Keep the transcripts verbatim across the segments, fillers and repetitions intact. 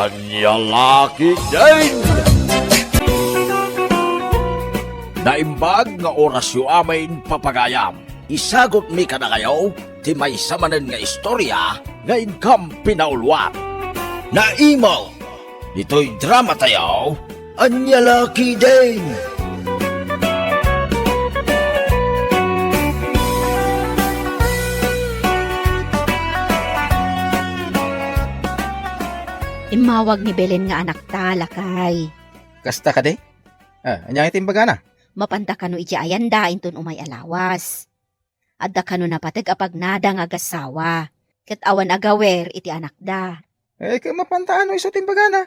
Ania la ketdin? Naimbag nga orasyo amin, papagayam. Isagutmi kadakayo ti maysa manen nga istorya nga inkam pinauluan. Naimbag! Ditoy dramatayo, Ania la ketdin? Immawag ni Belen nga anakta, lakay. Kasta kadi? Ah, ania ti imbagana? Mapanta kano idiay ayanda inton umay a lawas? Adda kano napateg a pagnada nga agassawa, ket awan a gawer iti anakda. Eh, ket mapanta ano isu ti imbagana?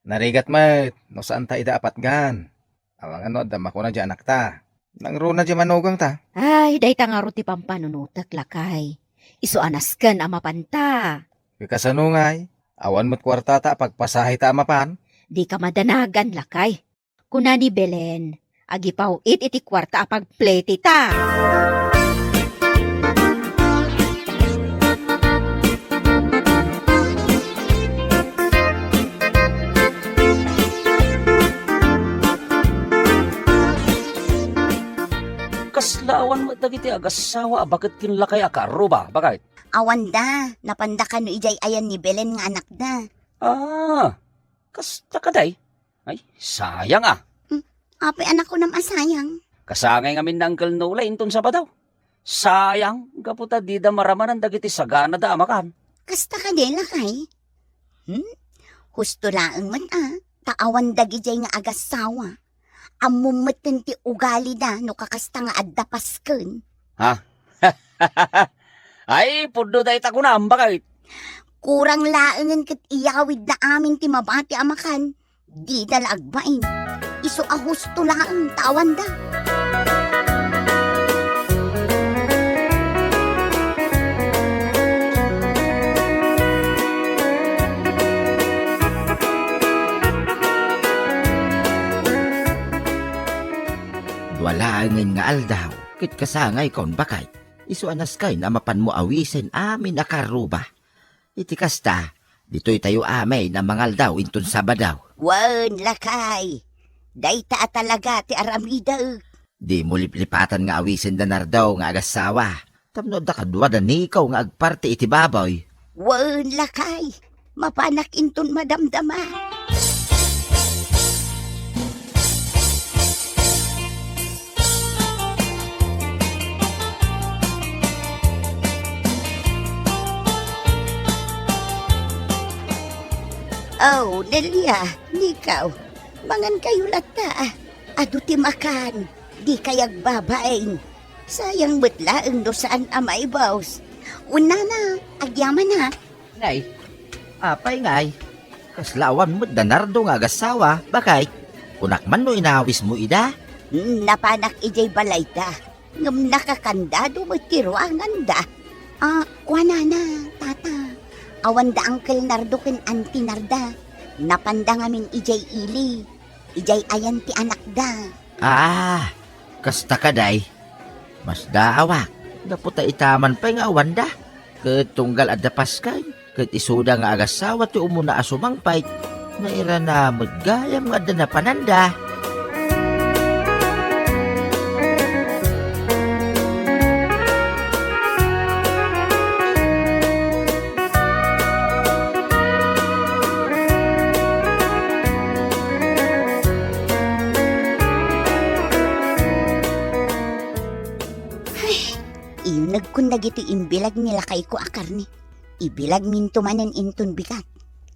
Narigat met no saanta ida a patgan. Awan no adda makuna diay anakta. Nangruna diay manugangta. Ay, dayta ngarud ti pampanunotek, lakay. Isu a nasken a mapanta. Ket kasano ngay? Awan met kuartata a pagpasaheta a mapan? Dika madanagan, lakay. Kuna ni Belen, agipaw-it iti kuarta a pagpletita. Kasla awan met dagiti agassawa a baket ken lakay a kaarruba, baket? Awanda, napanda kano idiay ayan ni Belen nga anakda. Ah, kasta kadi? Ay, sayang a. Hmm, apay a nakunam a sayang? Kasangay ngamin ni Uncle Noli inton Sabado. Sayang, gapu ta dida maramanan dagiti saganada a makan. Kasta kadi, lakay? Hmm? Husto laeng met a, ta awan dagidiay nga agassawa. Ammom metten ti ugalida no kakasta nga adda pasken. Ha? Ay, pudno dayta kunam, baket. Kurang laengen ket iyawidda amin ti mabati a makan. Dida la agbain. Isu a husto laeng ta awanda. Dua laengen nga aldaw, ket kasangayko, baket. Isu a nasken a mapanmo awisen amin a kaarruba. Iti kasta, ditoytayo amin a mangaldaw inton Sabado. Wen, lakay, dayta a talaga ti aramidek. Dimo liplipatan nga awisen da Nardo nga agassawa, tapno adda kadua da Nico nga agparti iti baboy. Wen, lakay, mapanak inton madamdama. Oh, Nelia, Nico, mangankayo latta. Adu ti makan, dikay agbabain. Sayang met laeng no saan a maibus. Unana, agyaman a. Nay, apay ngay? Kasla awan met da Nardo nga agassawa, baket? Kunak man no inawismo ida? Hmm, napanak idiay balayda. Ngem nakakandado met ti ruanganda. Ah, kuanana, tata. Awan da Uncle Nardo ken Auntie Narda. Napanda ngamin idiay ili. Idiay ayan ti anakda. Ah, kasta kadi? Masdaawak, gapu ta itaman pay nga awanda. Ket tunggal adda pasken, ket isuda nga agassawa ti umuna a sumangpet, nairana met gayam nga adda napananda. Ay, inegkon dagiti imbilag ni lakayko a karne. Ibilagminto manen inton bigat.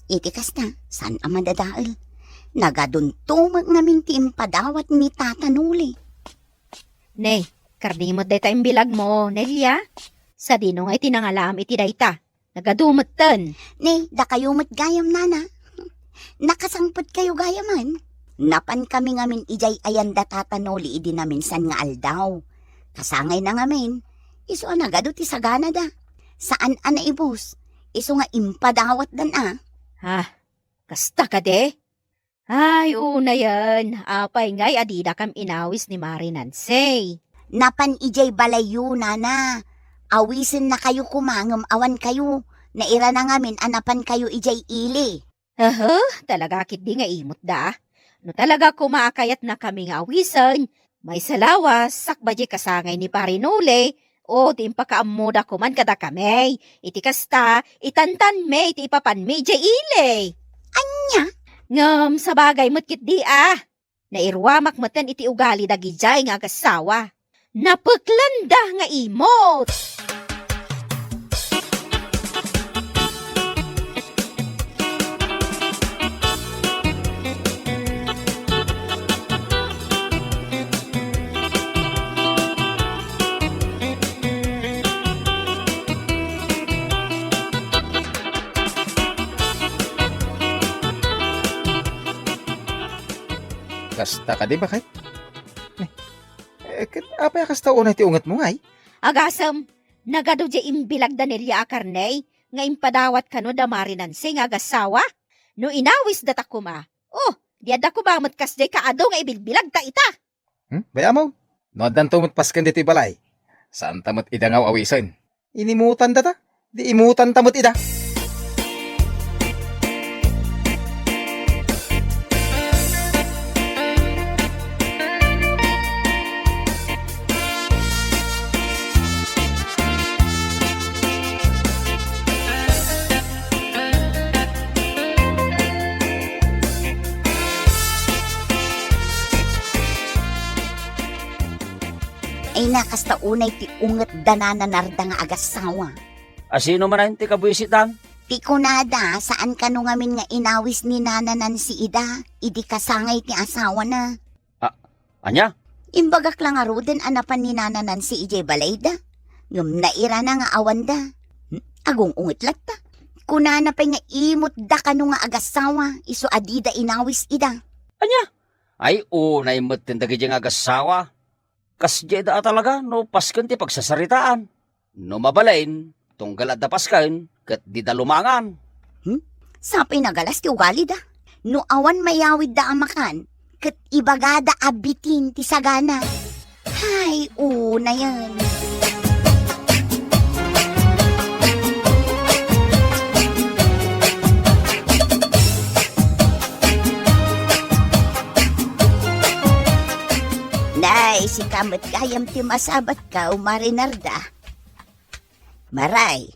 Iti kasta, saan a madadael. Nagadunto met ngamin ti impadawat ni Tata Noli. Ne, karne met dayta imbilagmo, Nelia? Sadino nga iti nangalaam iti dayta? Nagadu metten. Ne, dakayo met gayam, nana. Nakasangpetkayo gayamen. Napankami ngamin idiay ayan da Tata Noli idi naminsan nga aldaw. Kasangayna ngamin, isu a nagadu ti saganada. Saan a naibus, isu nga impadawatdan a. Ha? Kasta kadi? Ay, unayen, apay ngay a didakam inawis ni Mari Nancy? Napan idiay balayyo, nana. Awisennakayo koma ngem awankayo. Nairana ngamin a napankayo idiay ili. Aha, talaga ketdi nga imutda. No talaga koma a kayatnakami nga awisen, maysa lawas, sakbay diay kasangay ni Pare Noli, o ti impakaammoda koman kadakami. Iti kasta, itantanmi ti ipapanmi idiay ili. Ania? Ngem sabagay met ketdi a. Nairuamak metten iti ugali dagidiay nga agassawa. Napeklanda nga imot! Kasta kadi, baket? Eh, ket apay a kasta unay ti ungetmo, ngay? Agasem, nagadu diay imbilag da Nelia a karne nga impadawat kano da Mare Nancy nga agassawa? No inawisdata koma, oh, di adda koma met kasdiay kaadu nga ibilbilagta ita. Hmm? Bay-am, no addanto met pasken ditoy balay, saanta met ida nga aw-awisen. Inimutandata, di imutanta met ida. Ay, na, kasta unay ti unget da Nana Narda nga agassawa. A, sino manen ti kabuisitdan? Ti kunada, saan kano ngamin nga inawis ni Nana Nancy ida, idi kasangay ti asawana. A, ania? Imbagak la ngaruden a napan ni Nana Nancy idiay balayda. Ngem nairana nga awanda. Hmm? Agung-unget latta. Kunana pay nga imutda kano nga agassawa, isu a dida inawis ida. Ania? Ay, unay metten dagidiay nga agassawa. Kasdiay da a talaga no pasken ti pagsasaritaan. No mabalin, tunggal adda pasken ket dida lumangan. Hmm? Sapay nagalas ti ugalida. No awan mayawidda a makan, ket ibagada a bitin ti sagana. Hay, unayen. Nay, sika met gayam ti masabatka, Mare Narda. Maray,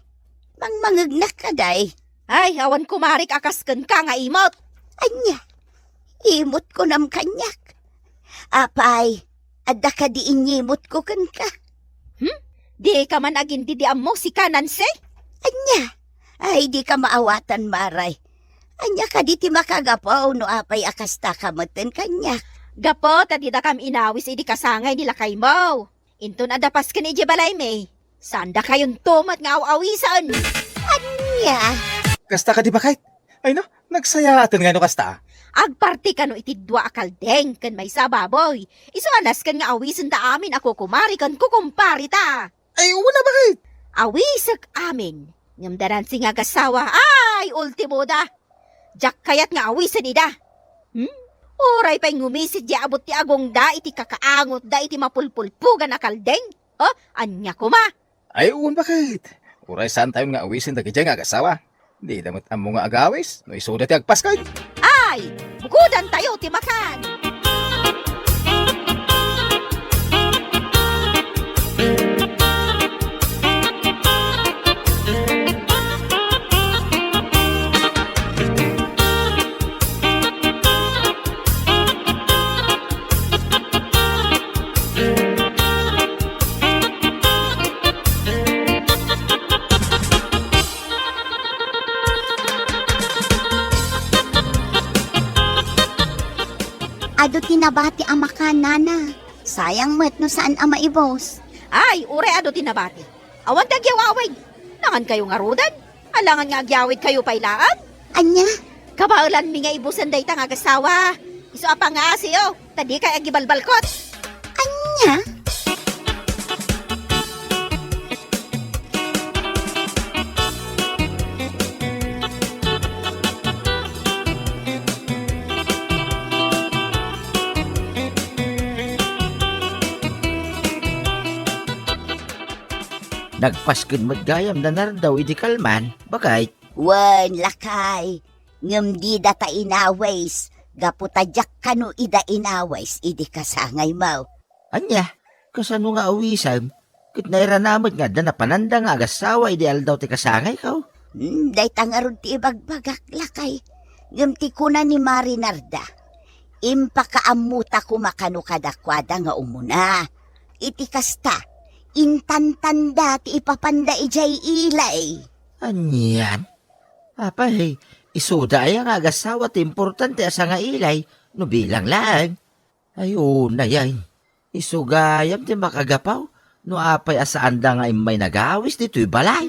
mangmangegnak kadi? Ay, awan kumarik a kas kenka nga imot. Ania? Imot kunam kaniak? Apay, adda kadi inyimotko kenka? Hmm? Dika man agindi-ammo, sika, Nancy? Ania? Ay, dika maawatan, Maray. Ania kadi ti makagapu no apay a kasta ka metten kaniak? Gapu ta didakam inawis idi kasangay ni lakaymo. Inton adda pasken idiay balaymi, saandakayonto met nga aw-awisen. Ania? Kasta kadi, baket? Ay, no, nagsayaaten nga no kasta. Agparti kano iti dua a kaldeng ken maysa a baboy. Isu a nasken nga awisenda amin a kukumari ken kukumpareta. Ay, una, baket? Awisek amin. Ngem da Nancy nga agassawa, ay, ultimoda. Diak kayat nga awisen ida. Hmm? Uray pay ngumisit diay abut ti agongda iti kakaangotda iti mapulpulpugan a kaldeng. Oh, ania koma? Ay, wen, baket? Uray saantayon nga awisen dagidiay nga agassawa. Dida met ammo nga agawis no isuda ti agpasken. Ay, bukodantayo ti makan. Adu ti nabati a makan, nana. Sayang met no saan a maibus. Ay, uray adu ti nabati. Awan ti agyawawid. Nangankayo ngaruden? Alangan nga agyawidkayo pay laeng? Ania? Kabaelanmi nga ibusen dayta nga agassawa. Isu a pangaasiyo, ta dikay agibalbalkot. Ania? Nagpasken met gayam da Nardaw idi kalman, baket? Wen, lakay. Ngem dida ta inawis, gapu ta diak kano ida inawis idi kasangaymo. Ania? Kasano nga awisem? Ket nairana met nga adda napananda nga agassawa idi aldaw ti kasangayko? Hmm, dayta ngarud ti ibagbagak, lakay. Ngem ti kuna ni Marinarda, impakaammota koma kano kadakuada nga umuna. Iti kasta, intantanda ti ipapanda idiay ilay. Anian? Apay, isuda aya nga agassawa ti importante a sangailay no bilang laeng? Ay, unay ay. Isu gayam ti makagapu no apay a saanda nga immay nagawis ditoy balay.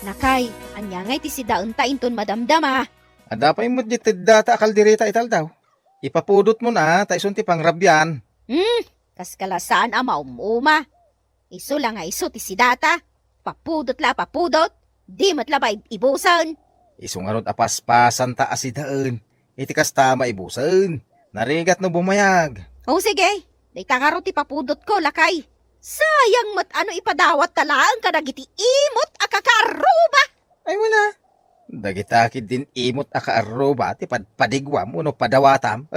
Lakay, ania ngay ti sidaenta inton madamdama? Adda pay met di teddata a kaldereta ita aldaw. Ipapudotmon a, ta isun ti pangrabian. Hmm, kas ka la saan a maum-uma. Isu la nga isu ti sidata. Papudot la a papudot. Di met labat ibusen. Isu ngarud a paspasanta a sidaen. Iti kasta maibusen. Narigat no bumayag. O sige, dayta ngarud ti papudotko, lakay. Sayang met a no ipadawatta laeng kadagiti imot a kakaarruba. Ay, wala. Dagita ketdin imot a kaarruba ti padpadiguam wenno padawatam.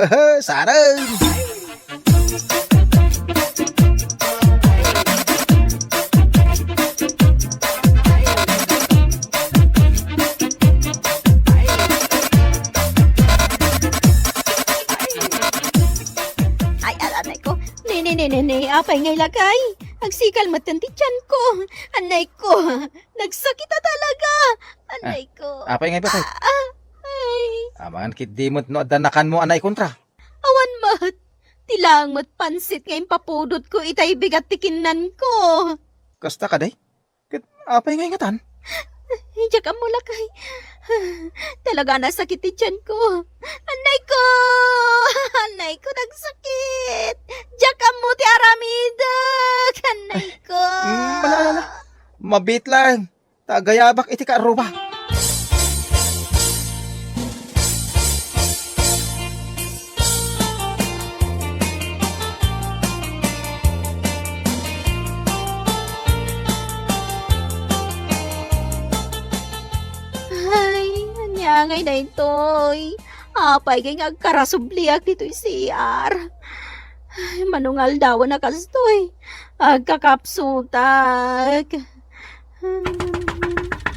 Saan? Ay, alanay ko. Ni, ni, ni, ni, ni, apay ngay lakay? Agsikal met ti tianko. Anay ko. Nagsakit a talaga. Anay ko. Ah, apay ngay, bakit? Ah, ah, ay. Amangan ketdi met no adda nakanmo a naikontra. Awan met. Ti laeng met pansit nga impapudotko itay bigat ti kinnanko. Kasta kadi? Ket apay ngay ngatan? Diak ammo lakay. Talaga a nasakit ti tianko. Anay ko! Anay ko, nagsakit! Diak ammo ti aramidek! Anay ko! Mm, wala, wala, wala. Mabiit lang. Ta agayabak iti kaarruba. Ay, ania ngay daytoy? Apay ngay nga agkarasubliak ditoy C R? Ay, mano nga aldawen a kastoy? Agkakapsutak.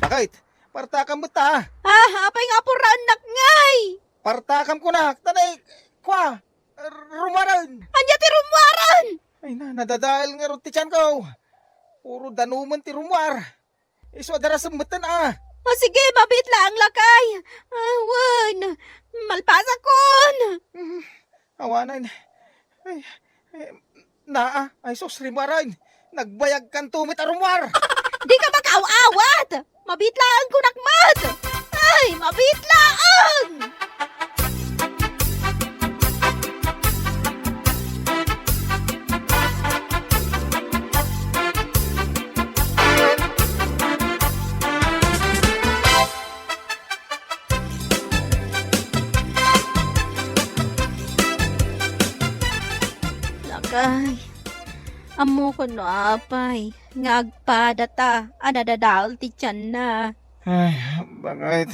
Bakit? Partakam met ta. Ah, apay nga apuraennak ngay? Partakam kunak, ta nay, kua, rummuaren. Ania ti rummuaren? Ay na, nadadael ngarud ti tianko. Puro danumen ti rummuar. Isu a darasem metten a. Ah, sige, mabiit laeng lakay. Ah, wen, malpasakon. Mm, awanen. Ay, ay, naa, ay sus, rimmuaren. Nagbayagkanto met a rummuar. Dika makaaw-awat! Mabiit laeng kunak met! Ay, mabiit laeng! Lakay, ammokon no apay nga agpadata a nadadael ti tianna. Ay, bakit?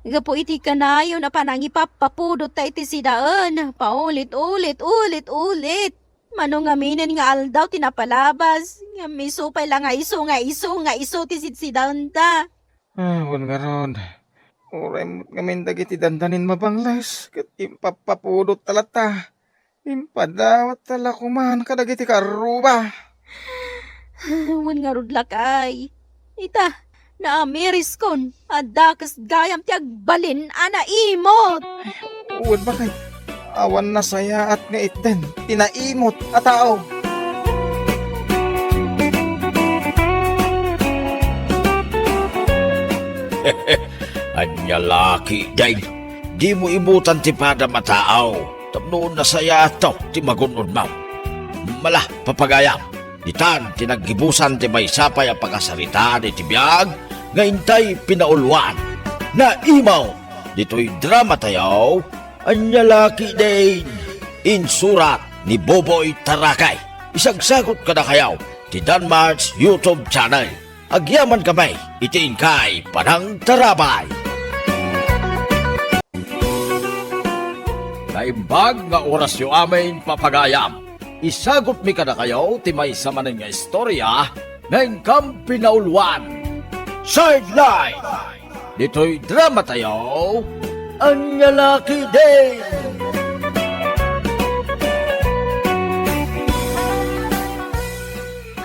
Gapu iti kanayon a panangipappapudotta iti sidaen, paulit-ulit, ulit-ulit. Mano ngaminen nga aldaw ti napalabas, ngem isu pay la nga isu, nga isu, nga isu ti sidsidaenta. Ah, wen ngarud, uray met ngamin dagiti dandanin mabangles ket impappapudotta latta. Impadawatta la koman kadagiti kaarruba. Wen ngarud lakay. Ita, naamiriskon a dakes gayam ti agbalin a naimot. Wen bakit? Awan nasayaat nga itden ti naimot a tao. Ania la ketdin? Dimo imutan ti padam a tao tapno nasayaatto ti magun-odmo. Mala, papagayam, Ditan ti naggibusan ti maysa pay a pakasaritaan iti biag nga intay pinauluan. Naimaw ditoy drama tayo, Ania La Ketdin. Insurat ni Boboy Tarakay. Isagsagut kadakayo ti Danmar's YouTube channel. Agyaman kami iti inkay panangtarabay. Naimbag nga orasyo amin, papagayam. Isagutmi kadakayo ti maysa manen nga istorya nga inkam pinauluan. Sideline! Ditoy drama tayo, Ania La Ketdin.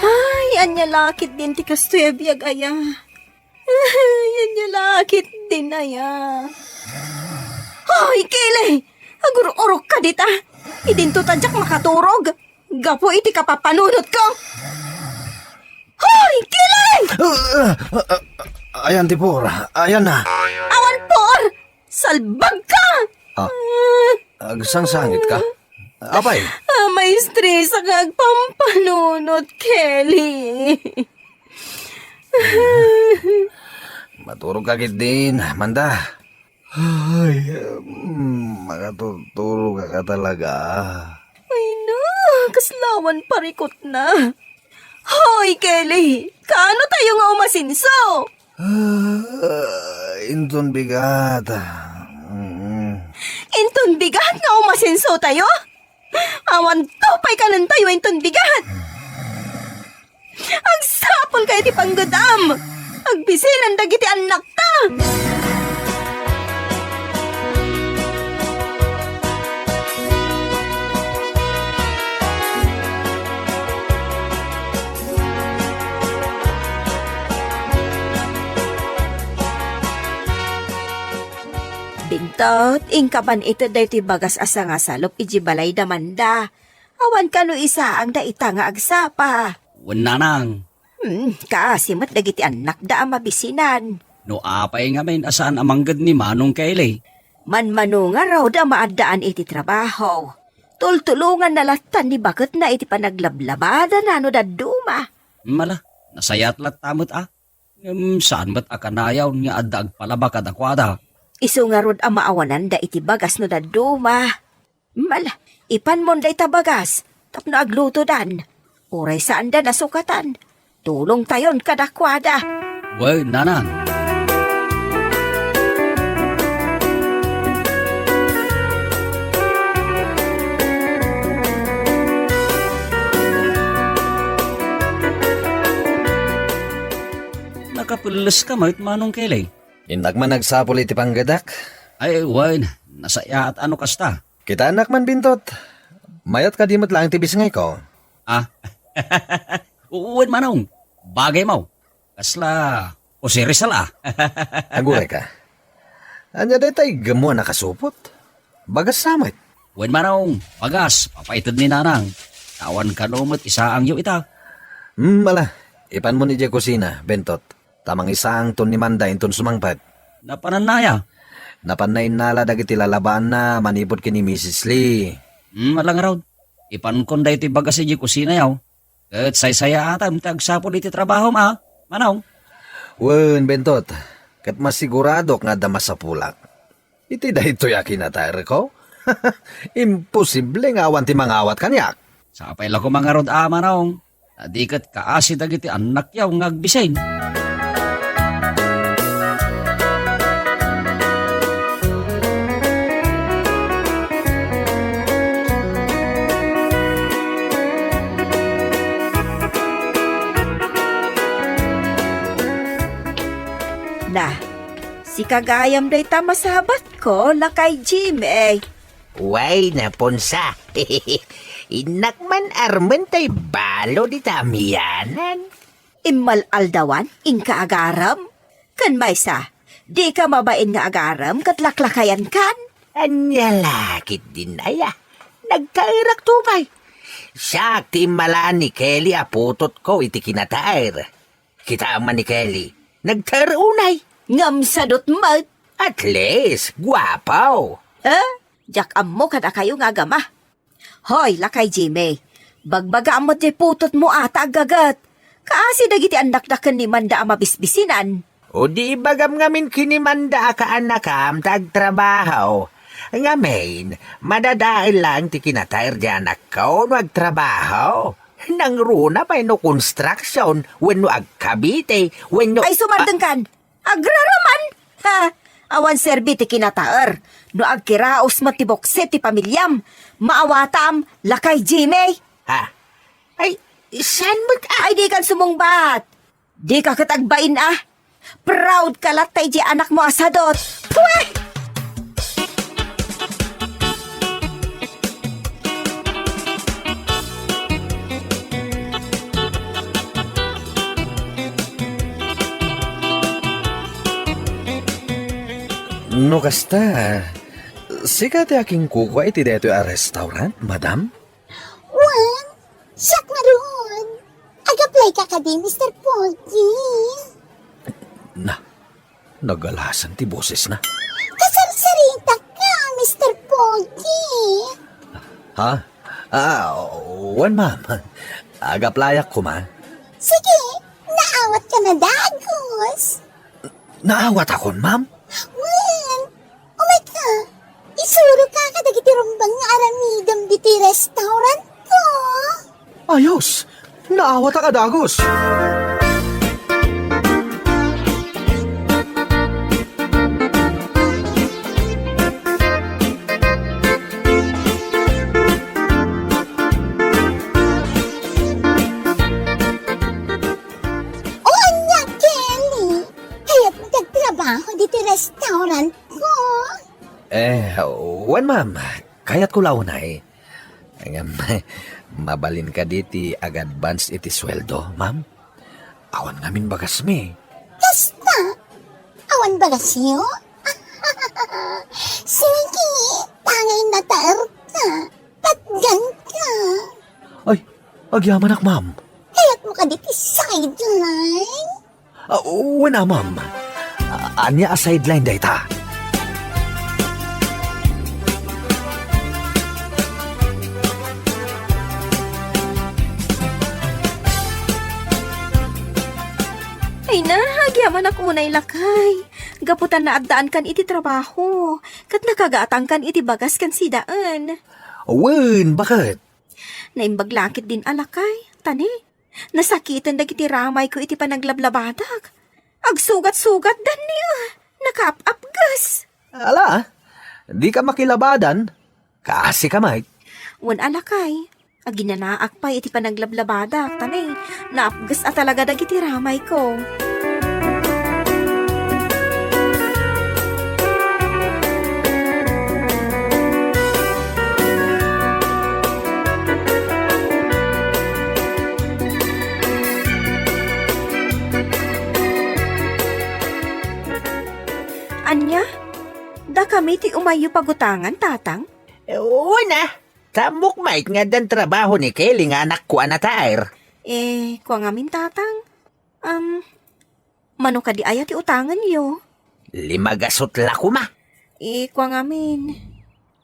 Ay, ania la ketdin ti kastoy a biag aya. Ay, ania la ketdin aya. Hoy, Kili! Agur-urok ka dita. Idinto ta diak makaturog. Gapu iti kapapanunotko. Hoy, Kili! Ah, ah, ah, ayan ti pur. Ayan na. Awan pur! Salbag ka! Ah, agsangsangit ka? Apay? Ah, maestresa ka agpampanunot, Kelly. Maturog ka ketdin, Manda. Ay, mm, makatuturo ka ka talaga. Ay na, kaslawan parikutna. Hoy, Kelly! Kaano tayo nga umasenso? Ah, inton bigat. Mm. Inton bigat nga umasenso tayo? Awan to pay kanan tayo inton bigat. Agsapul kayo ti panggedam. Agbisinan dagiti annakta. Bintot, inka man ited daytoy bagas a sangasalup idiay balay da Manda. Awan kano isaangda ita nga agsapa. Wen, nanang. Hmm, kaasi met dagiti annakda a mabisinan. No apay ngamin a saan a mangged ni Manong Kelly? Manmano ngarud a maaddaan iti trabaho. Tultulonganna lattan ni baketna iti panaglablabada no dadduma. Mala, nasayaat latta met a. Ngem saan met a kanayon nga adda agpalaba kadakuada. Isu ngarud a maawananda iti bagas no dadduma. Mala, ipanmon dayta bagas tapno aglutodan. Uray saanda nasukatan, tulongtayon kadakuada. Wen, nanang. Nakapelles ka met, Manong Kelly? Innak man agsapul iti panggedak. Ay, wen, nasayaat a no kasta. Kitaennak man, Bintot. Mayat kadi met laeng ti bisngayko. Ah. Wen, Manong. Bagaymo. Kasla Jose Rizal a. Aguray ka. Ania dayta iggemmo a nakasupot? Bagas sa met. Wen, Manong, bagas, papaited ni Nanang. Awan kano met isaangyo ita. Hmm, ala. Ipanmon idiay kusina, Bintot. Ta mangisaangton ni Manda inton sumangpet. Napananna aya? Napanna innala dagiti lalabaanna manipud ken ni Misis Lee. Hmm, ala ngarud. Ipankon daytoy bagas idiay kusina yaw. Ket saysayaatem ti agsapul iti trabahom a, Manong. Wen, Bintot, ket masiguradok nga adda masapulak. Iti daytoy a kinataerko, imposible nga awan ti mangawat kaniak. Sapay la koma ngarud a, Manong. Ta di ket kaasi dagiti annakyo nga agbisin. Na, sika gayam dayta masabatko, lakay Jimmy. Way, Naponsa. Innak man armen tay balo dita amianan. Immal-aldawan, inka agarem? Ken maysa, dika mabain nga agarem ket laklakayankan? Ania la ketdin aya? Nagtaerakto pay. Siak ti immalaan ni Kelly a putotko iti kinataer. Kitaem man ni Kelly, nagtaer unay. Ngem sadut met. At least, guapo. Eh? Diak ammo kadakayo nga agama. Hoy, lakay Jimmy, Bagbagaam met diay putotmo a ta aggaget. Kaasi dagiti annakda ken ni Manda a mabisbisinan. O di ibagam ngamin ken ni Manda a kaannakam ta agtrabaho. Ngamin, madadael laeng ti kinataer diay anakko no agtrabaho. Nangruna pay no construction, wenno agkabite, wenno... Ay, sumardengkan! Agraraman! Ha? Awan serbi ti kinataer. No agkiraos met ti buksit ti pamiliam, maawatam, lakay Jimmy! Ha? Ay, saan met a- Ay, dikan sumungbat! Dika ket agbain a! Proud ka latta idiay anakmo a sadot! Pwe! No kasta, sika ti akinkukua iti daytoy a restaurant, madam? Wen, siak ngarud. Ag-apply ka kadi, Mister Pogi? Na, nagalasan ti bosesna. Kasarsaritak ka, Mister Pogi. Ha? Ah, wen, ma'am. Ag-applyak koma. Sige, naawat ka na dagus. Naawatakon, ma'am? Wen, umay ka. Isuro ka kadagiti rumbeng nga aramidem diti restaurant ko. Ayos! Naawatak a dagus! O ania, Kelly? Kayatmo ti agtrabaho diti restaurant ko? Eh, wen, ma'am. Kayatko la unay. Ngem, mabalin kadi ti ag-advance iti sueldo, ma'am? Awan ngamin bagasmi. Kasta? Awan bagasyo? Sige, tangay nataerka. Patganka. Ay, agyamanak, ma'am. Kayatmo kadi ti sideline? Ah, wen a, ma'am. Ah, ania a sideline dayta? Ay na, agyamanak unay, lakay. Gapu ta naaddaankan iti trabaho, ket nakagatangkan iti bagas ken sidaen. Wen, baket? Naimbag la ketdin a, lakay, ta ne, nasakiten dagiti ramayko iti panaglablabadak. Agsugat-sugatdan ni, ah, nakaap-apges. Ala, dika makilabadan. Kaasika met. Wen a, lakay, aginanaak pay iti panaglablabadak, ta ne, naapges a talaga dagiti ramayko. Ania? Dakami ti umayyo pagutangan, Tatang? Wen a, ta ammok met nga addan trabaho ni Kelly nga anakko a nataer. Eh, kua ngamin, Tatang. Am, mano kadi aya ti utanganyo? Lima gasut la koma. Eh, kua ngamin.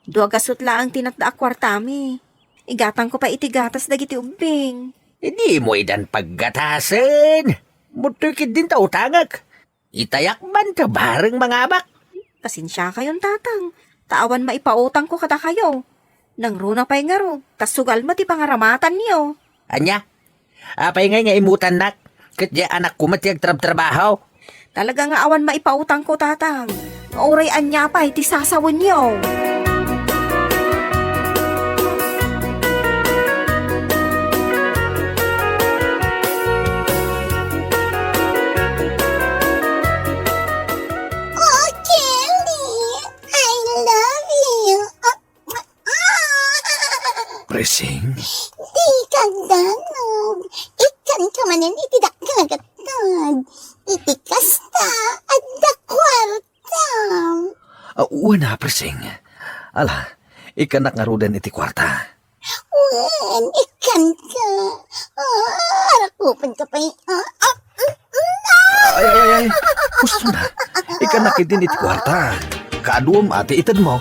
Dua gasut laeng ti natda a kuartami. Igatangko pay iti gatas dagiti ubbing. Dimo idan paggatasen. Mudtoy ketdin ta utangek. Itayak man ta bareng mangabak. Pasensiakayon, Tatang, ta awan maipautangko kadakayo. Nangruna pay ngarud, ta sugal met ti pangaramatanyo. Ania? Apay ngay nga imutannak? Ket diay anakko met ti agtrabtrabaho. Talaga nga awan maipautangko, Tatang. Uray ania pay ti sasawenyo. Oh, Kelly, I love you. Ah, ah. Pressing? Dika agdanag. Ikkanka manen iti dakkel a gattad. Iti kasta, adda kuarta. Ah, wen a, Pressing. Ala, ikkannak ngaruden iti kuarta. Wen, ikkanka. Ah, arakupenka pay. Ah, ah, mm, mm, ah. Ay, ay, ay, ay. Husto na. Ikkannak ketdin iti kuarta. Kaaduem a ti itedmo.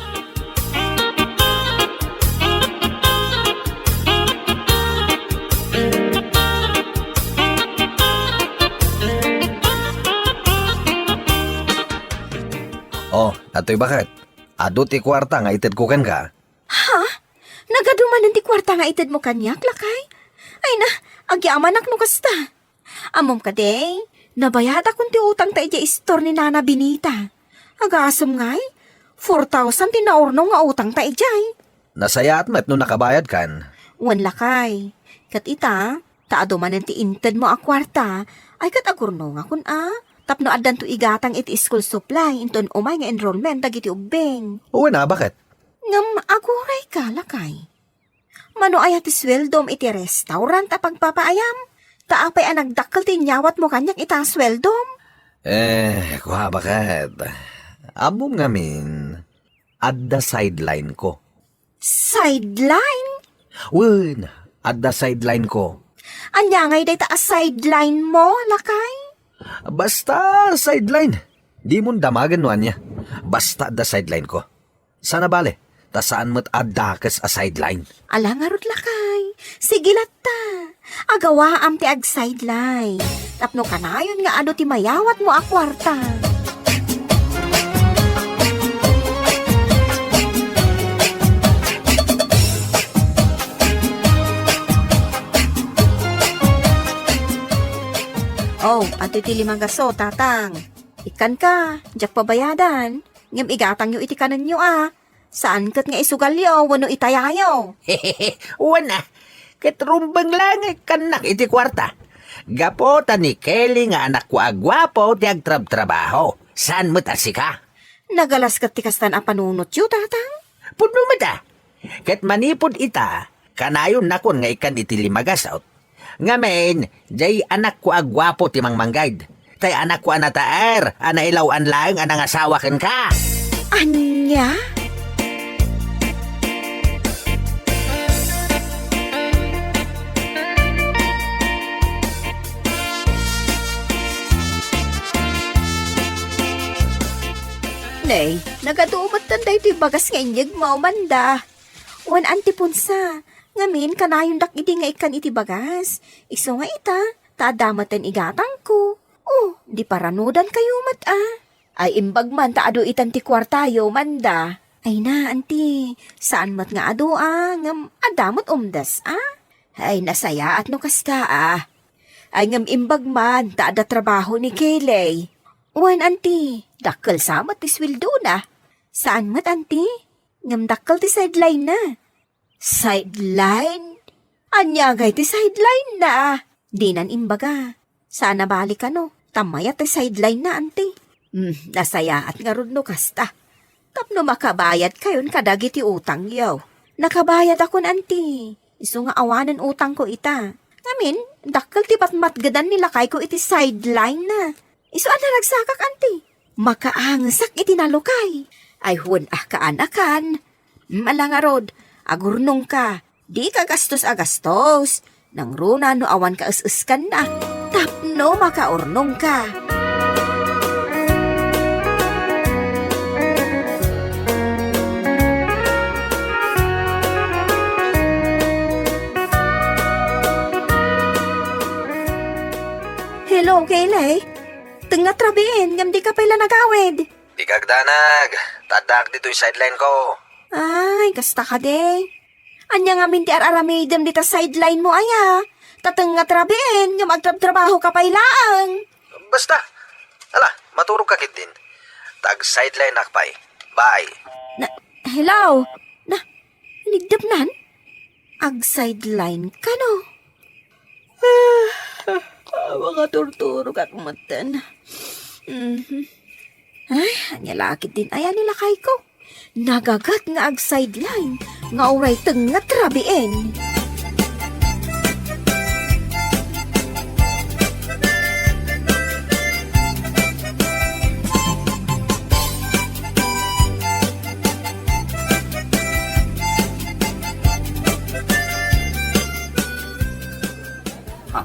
Oh, atoy baket. Adu ti kuarta nga itedko kenka. Ha? Nagadu manen ti kuarta nga itedmo kaniak, lakay? Ay na, agyamanak no kasta. Ammom kadi, nabayadakon ti utangta idiay istor ni Nana Benita. Agasem ngay, four thousand ti naurnong nga utangta idiay. Nasayaat met no nakabayadkan. Wen, lakay. Ket ita, ta adu manen ti intedmo a kuarta, ay ket agurnongakon a, tapno addanto igatang iti school supply inton umay nga enrollment dagiti ubbing. Wen a, baket? Ngem agurayka, lakay. Mano aya ti sueldom iti restaurant a pagpapaayam? Ta apay a nagdakkel ti inyawatmo kaniak ita a sueldom? Eh, kua, baket. Ammom ngamin, adda sideline ko. Sideline? Wen, adda sideline ko. Ania ngay dayta a sideline mo, lakay? Basta sideline. Dimon damagen no ania. Basta adda sideline ko. Sana bale, ta saan met a dakes a sideline. Ala ngarud, lakay. Sige latta. Agawaam ti agsideline. Tapno kanayon nga adu ti mayawatmo a kuarta. Oh, atoy ti lima gaso, tatang. Ikkanka, diak pabayadan. Ngem igatangyo iti kanenyo a. Saan ket nga isugalyo wenno itayayo. Wen a, ket rumbeng la nga ikkannak iti kuarta. Gapu ta ni Kelly nga anakko a guapo ti agtrabtrabaho. Saan met a sika? Nagalas ket ti kastan a panunotyo, tatang? Pudno met a. Ket manipud ita, kanayonnakon nga ikkan iti lima gasot. Ngamin, diay anakko a guapo ti mangmanggayda. Tay anakko a nataer a nailaw-an laeng a nangasawa kenka. Ania? Nay, nagadu metten daytoy bagas nga inyegmo, Amanda. Wen, Auntie Ponsa, ngamin, kanayondak idi nga ikkan iti bagas. Isu nga ita, ta adda metten igatangko. Oh, di paranudankayo met a. Ay, imbag man ta adu itan ti kuartayo, Amanda. Ay na, Auntie, saan met nga adu a, ngem adda met umdas a. Ay, nasayaat no kasta a. Ay, ngem imbag man ta adda trabaho ni Kelly. Wen, Auntie, dakkel sa met ti sueldona. Saan met, Auntie? Ngem dakkel ti sideline na. Sideline? Ania ngay ti sideline na? Dinan imbaga. Sana bali kano, ta mayat ti sideline na, Auntie. Hmm, nasayaat ngarud no kasta. Tapno makabayadkayon kadagiti utangyo. Nakabayadakon, Auntie. Isu nga awanen utangko ita. Ngamin, dakkel ti matmatgedan ni lakayko iti sideline na. Isu a naragsakak, Auntie. Makaangesak iti nalukay. Ay, wen a, kaanakan. Mm, ala ngarud, agurnongka. Dika gastos a gastos. Nangruna no awan kaes-eskanna. Tapno makaurnongka. Hello, Kelly. Tengnga ti rabiin, ngem dika pay la nagawid. Dika agdanag, ta addaak ditoy sideline ko. Ay, kasta kadi. Ania ngamin ti ar-aramidem dita sideline mo aya? Ta tengnga ti rabiin, ngem agtrabtrabahoka pay laeng. Basta. Ala, maturogka ketdin. Ta ag-sideline-ak pay. Bye. Na, hello? Na, inigdepnan? Ag-sideline kano? Ah, makaturturogak metten. Mhm. Ay, ania la ketdin aya ni lakayko? Nagagat nga ag-sideline, nga uray tengnga ti rabiin. Ha?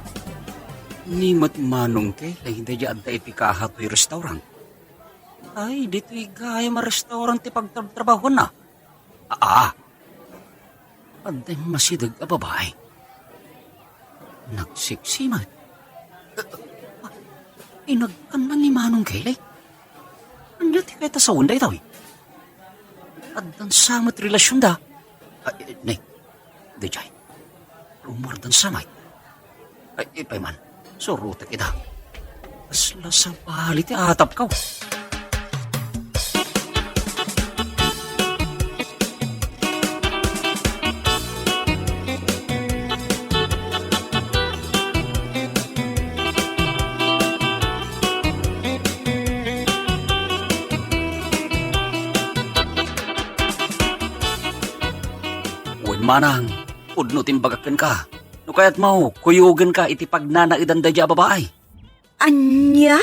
Ni met Manong Kelly, daydiay adda iti kaha toy restaurant. Ay, ditoy gayam a restaurant ti pagtrabtrabahuanna. Aa. Adda immasideg a babai. Nagseksi met. Inagkanna ni Manong Kelly. Ania ti Ket ta sawen daytoy. Addansa met relasionda. Ay, eh, nay, daydiay. Rummuardansa met. Ay, ipay man. Surotek ida. Kasla sabali ti atapko. Wen manang, pudno ti imbagak kenka. No kayatmo, kuyogenka iti pagnanaedan daydiay a babai. Ania?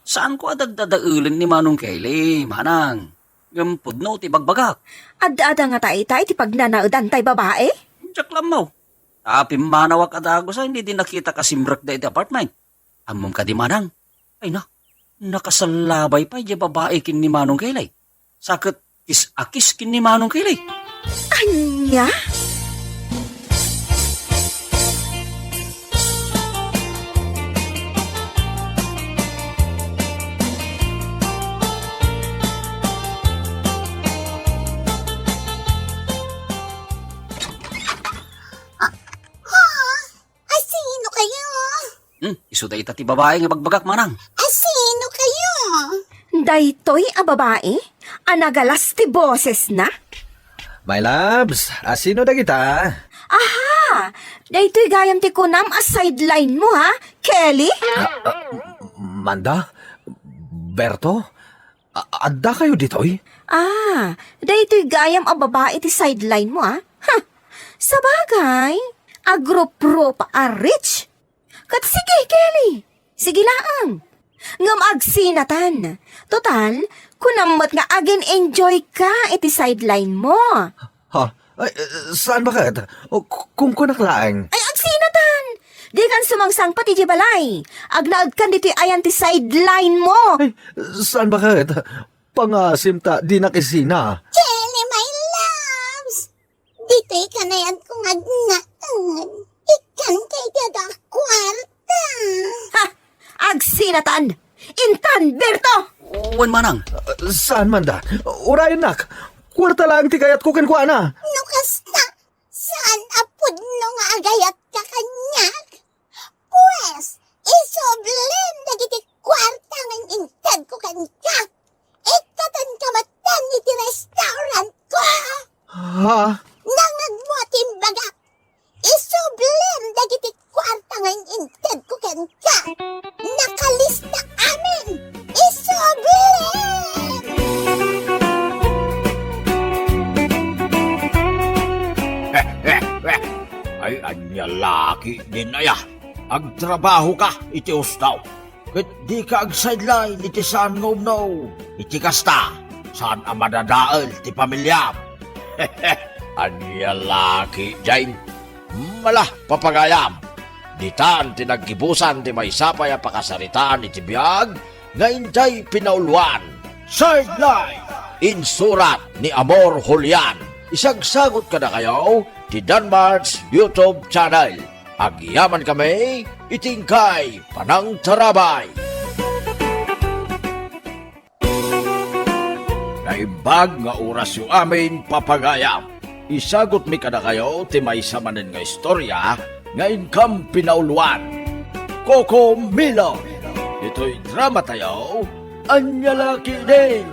Saanko a daddadaelen ni Manong Kelly, manang. Ngem pudno ti ibagbagak. Adda-adda ngata ita iti pagnanaedan tay babai? Diak lammo. Ta pimmanawak a dagus a idi nakitak a simrekda iti apartment. Ammom kadi manang? Ay na, nakasallabay pay diay babai ken ni Manong Kelly. Sa ket kis a kis ken ni Manong Kelly. Ania? Ah, ha? Asino kayo? Hmm, isu dayta ti babai nga ibagbagak, manang. Asino kayo? Daytoy a babai a nagalas ti bosesna? My loves, asino dagita? Aha! Daytoy gayam ti kunam a sideline mo, ha, Kelly? Ah, ah, Manda? Berto? A-, adda kayo ditoy? Ah, daytoy gayam a babai ti sideline mo, ah. Ha! Sabagay, agruprupa a rich. Ket sige, Kelly. Sige laeng. Ngem agsinatan. Total, kunam met nga agin-enjoy ka iti sideline mo. Ha? Ay, eh, saan baket? O, k-, kungkunak laeng. Ay, agsinatan! Dikan sumangsangpet idiay balay. Agnaedkan ditoy ayan ti sideline mo. Ay, saan baket? Pangasim ta dinak isina. Kelly, my loves! Ditoy kanayanko nga agnaed. Ikkan kay ti ada a kuarta. Ha! Agsinatan! Intan, Berto! Wen manang. Saan, Manda? Urayennak. Kuarta laeng ti kayatko kenkuana. No kasta, saan a pudno nga agayatka kaniak? Pues, isublim dagiti kuarta nga in-intedko kenka. Ikkatenka metten iti restaurantko. Ha? Nangngegmo ti imbagak. Isublim dagiti kuarta nga in-intedko kenka. Nakalista amin. Isublim! Ay, ania la ketdin aya? Agtrabahoka iti husto, ket dika agsideline iti saan nga umno. Iti kasta, saan a madadael ti pamiliam. Ania la ketdin? Mala, papagayam. Ditan ti naggibusan ti maysa pay a pakasaritaan iti biag nga idiay pinauluan. Sideline! Insurat ni Amor Julian. Isagsagot kadakayo ti Danmart's YouTube channel. Agyamankami iti inkay panangtarabay. Naimbag nga orasyo amin, papagayam. Isagutmi kadakayo ti maysa manen nga istorya nga inkam pinauluan. Coco Milo. Ditoy dramatayo, Ania la ketdin?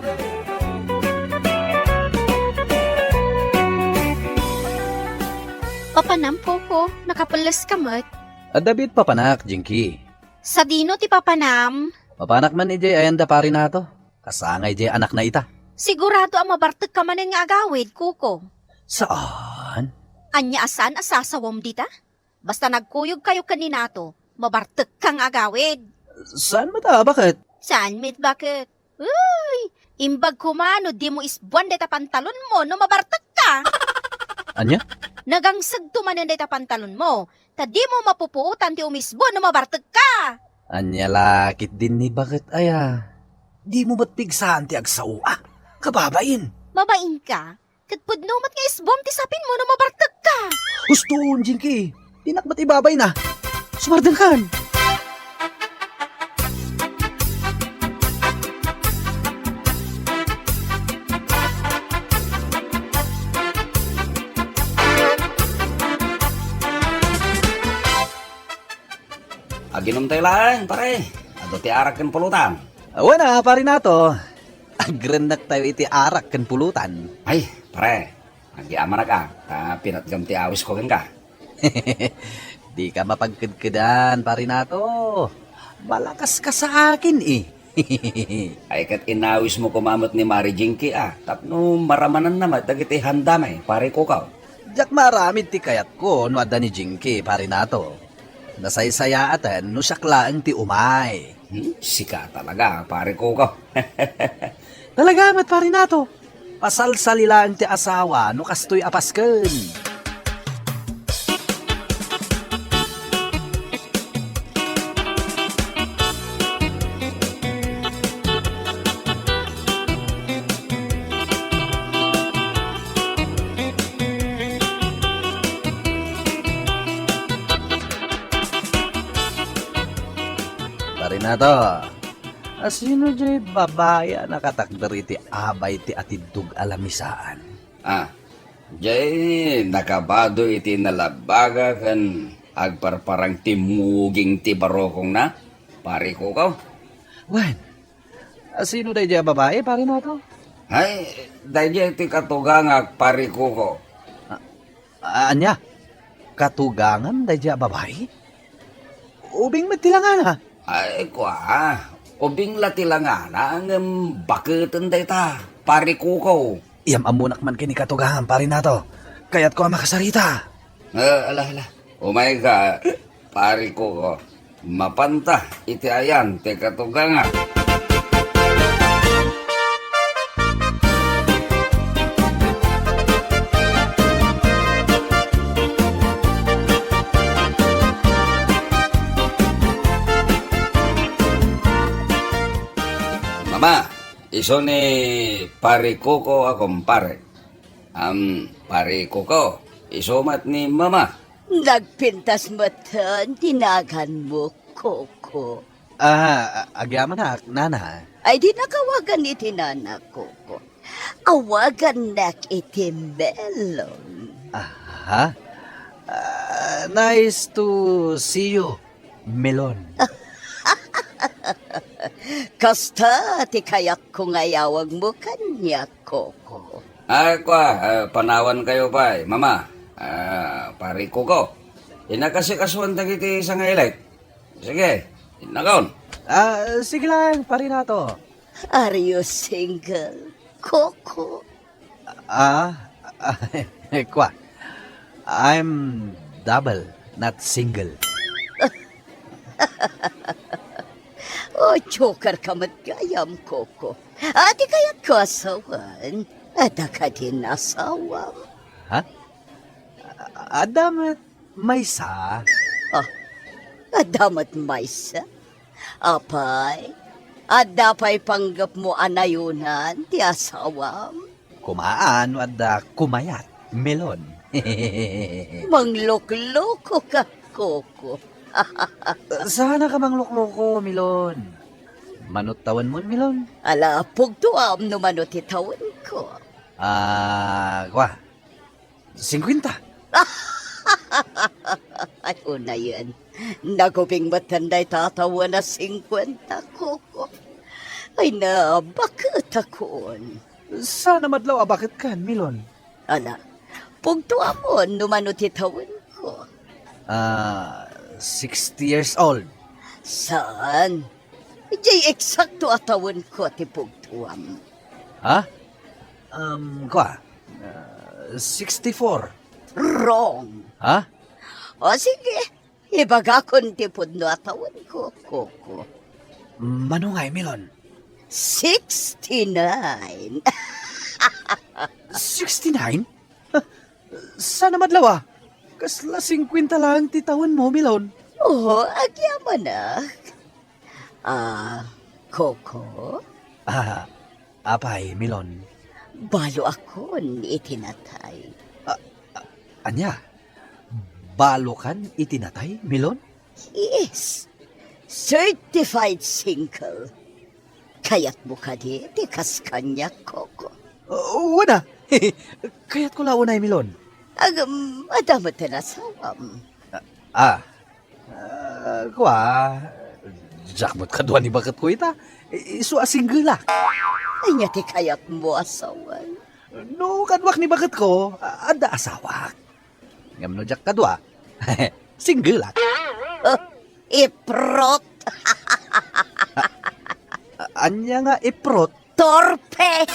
Papanam, Coco, nakapelles ka met. Adda biit papanak, Jinky. Sadino ti papanam? Papanak man idiay ayan da Pari Nato. Kasangay diay anakna ita. Sigurado a mabartekka manen nga agawid, Coco. Saan? Ania a saan a sasawam dita? Basta nagkuyogkayo ken ni Nato, mabartekka nga agawid. Saan met a, baket? Saan met baket? Uy! Imbag koma no dimo isbuan dayta pantalonmo no mabartekka. Ania? Nagangsegto manen dayta pantalonmo, ta dimo mapupuotan ti umisbo no mabartekka. Ania la ketdin ni baket aya? Dimo met pigsaan ti agsao a? Kababain. Mabainka? Ket pudno met nga isbuam ti sapinmo no mabartekka. Husto, Jinky. Dinak met ibabayna. Sumardengkan. Inumtayo laeng, pare. Adu ti arak ken pulutan. Awan a, pare Nato. Agrennaktayo iti arak ken pulutan. Ay, pare, agyamanak a, ta pinatgam ti awisko kenka. Dika mapagkedkedan, pare Nato. Malakas ka sa akin, eh. Ay, ket inawismo koma met ni Mari Jinky a, tapno maramananna met dagiti handami, pare Kuko. Diak maaramid ti kayatko no adda ni Jinky, pare Nato. Nasaysayaaten no siak laeng ti umay. Hmm, sika talaga, pare Kuko. Talaga met, pare Nato. Pasalsali laeng ti asawa no kastoy a pasken. Pare Nato, asino jay babai a nakatakder iti abay ti atiddog a lamisaan? Ah, jay nakabado iti nalabaga ken agparparang ti muging ti barukongna, pare Kuko. Wen, asino dayjay a babai, pare Nato? Ay, dayjay ti katugangak, pare Kuko. Ah, ania? Katugangan dayjay a babai? Ubing met ti langana? Ay, kua, ubing la ti langana, ngem baketen dayta, pare Kuko. Iyam-ammonak man ken ni katugangan, pare Nato. Kayatko a makasarita. Eh, ala, ala. Umayka, pare Kuko. Mapanta iti ayan ti katugangak. Mama, isu ni pare Kuko a kumpare. Am, pare Kuko, isu met ni Mama. Nagpintas metten ti naganmo, Kuko. Ah, a-, agyamanak, nana. Ay, dinnak awagan iti nana, Kuko. Awagannak iti Melon. Aha. Ah, nice to see you, Melon. Kasta ti kayatko nga iyawagmo kaniak, Kuko. Ay, kua, ah, panawankayo pay, Mama. Ah, pare Kuko. Inakasikasoan dagiti sangailet. Sige, innakon. Ah, sige lang, pare Nato. Are you single, Kuko? Ah, ah, kua. I'm double, not single. Oh, joker ka met gayam, Kuko. Adi kayatko asawan? Adda kadin asawam? Ha? Adda met maysa. Ah, adda met maysa? Apay, adda pay panggepmo a nayonan ti asawam? Kumaan no adda kumayat, Melon. Mangloklokoka, Kuko. Saan a ka manglokloko, Melon. Mano ti tawenmon, Melon? Ala, pugtoam no mano ti tawenko. Ah, kua. Singkuenta. Ay, unayen. Nagubing metten dayta a tawen a singkuenta, Kuko. Ay, nabaketakon. Saan a madlaw a baketkan, Melon? Ala, pugtoamon no mano ti tawenko. Ah, sixty years old. Saan? Jay eksakto a tawenko ti pugtoam. Ha? Um, kua, ah, sixty-four. Wrong. Ha? O sige, ibagakon ti pudno a tawenko, Kuko. Mano ngay, Melon? Sixty-nine. Sixty-nine? Saan a madlaw a? Kasla singkuenta laeng ti tawenmo, Melon. Oo, agyamanak. Ah, Kuko? Ah, apay, Melon? Baloakon iti natay. Ah, ah, ania? Balokan iti natay, Melon? Yes. Certified single. Kayatmo kadi ti kas kaniak, Kuko? Uh, wen a. Kayatko la unay, Melon. Agam, adda met ti nasawam. Ah, ah, Ah, kua, diak met kadua ni baketko ita. I-, isu a singgelak. Ania ti kayatmo a sawen? No kaduak ni baketko, a-, adda asawak. Ngem no diak kadua, singgelak. Oh, iprot. A-, ania nga iprot? Torpe!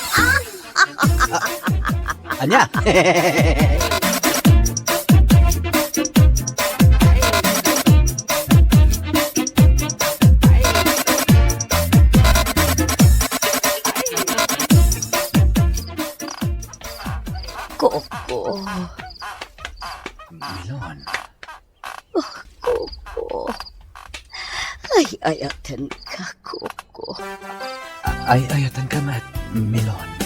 Ania? Koko. Milon. Oh, Koko. Ay-ayatenka, Koko. Ay-ayatenka met, Milon.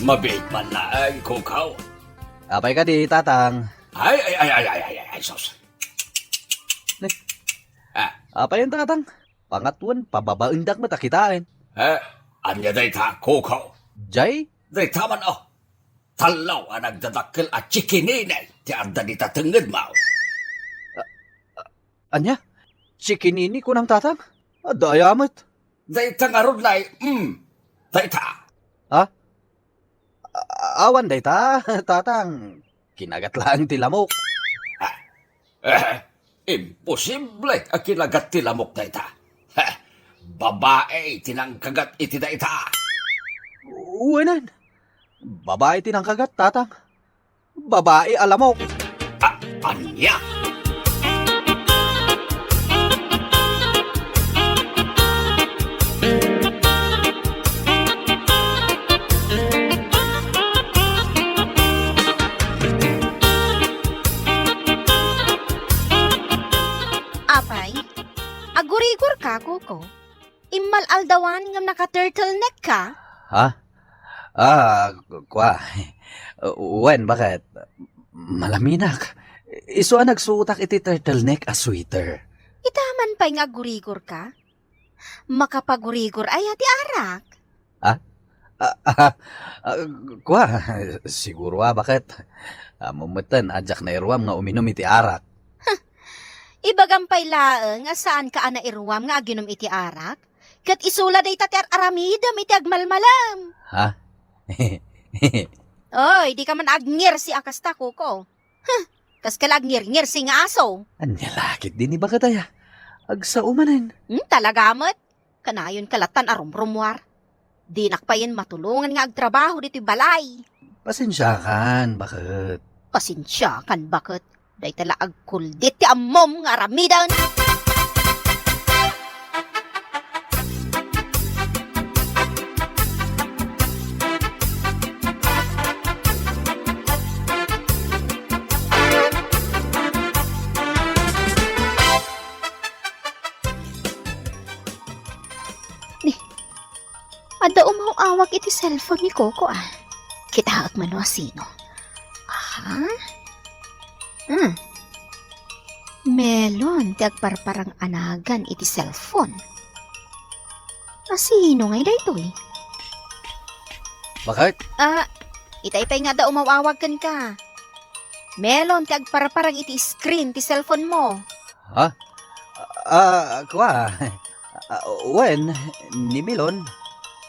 Mabiit man laeng, Koko. Apay kadi, Tatang? Ay, ay, ay, ay, ay, ay, ay, sus. Ne? Ah. Apay, Tatang? Pangatuen, pababaendak met a kitaen. Eh, ania dayta, Koko? Jay? Dayta man, oh. Tallo a nagdadakkel a chikinini ti adda dita tengngedmo. Ania? Chikinini kunam, Tatang? Adda aya met? Dayta ngarud, nay, mm. Dayta. Ha? A-, awan dayta, Tatang. Kinagat laeng ti lamok. Ah. Eh, imposible a kinagat ti lamok dayta. Heh, babai ti nangkagat iti dayta. Wen, babai ti nangkagat, Tatang. Babai a lamok. A-, ania? Apay, agurigor ka, Koko? Immal-aldawan ngem naka-turtleneck ka? Ha? Ah, kua. Wen, baket? Malaminak. Isu a nagsuotak iti turtleneck a sweater. Ita man pay nga agurigor ka? Makapagurigor aya ti arak? Ha? Ah, ah, ah, kua, siguro a, baket? Ammom metten a diak nairuam nga uminum iti arak. Ibagam pay laeng a saanka a nairuam nga aginum iti arak? Ket isu la dayta ti ar-aramidem iti agmalmalem. Ha? Oy, dika man agngirsi a kasta, Koko. Huh, kas ka la agngirngirsi nga aso. Ania la ketdi ni baket aya? Agsao manen. Hmm, talaga met. Kanayonka latan a rumrumuar. Dinak payen matulongan nga agtrabaho ditoy balay. Pasensiakan, baket. Pasensiakan, baket. Dayta la agkuldit ti ammom nga aramiden. Ni, adda umaw-awag iti cellphone ni Koko, ah. Kitaek man no asino. Aha. Hmm. Melon ti agparparang a nagan iti cellphone. Asino ngay daytoy? Baket? Ah, itay pay nga adda umaw-awag kenka. Melon ti agparparang iti screen ti cellphone mo. Ha? Ah, kua. Ah, wen, ni Milon.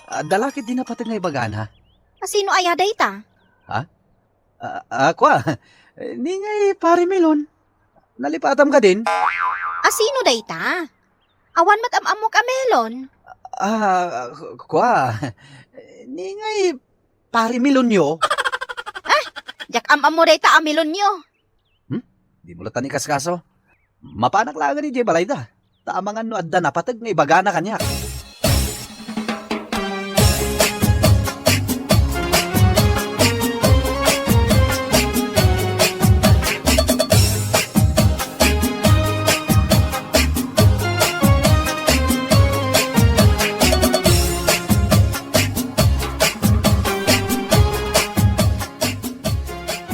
Adda la ketdi napateg nga ibagana. Asino aya dayta? Ha? Ah, ah, kua. Ni ngay Pare Milon. Nalipatam kadin? Asino dayta? Awan met am-ammok a Melon. Ah, kua. Ni ngay Pare Milonyo. Ah, diak am-ammo dayta a Milonyo. Hmm? Dimo latta ikaskaso? Mapanak laengen idiay balayda. Ta amangan no adda napateg nga ibagana kaniak.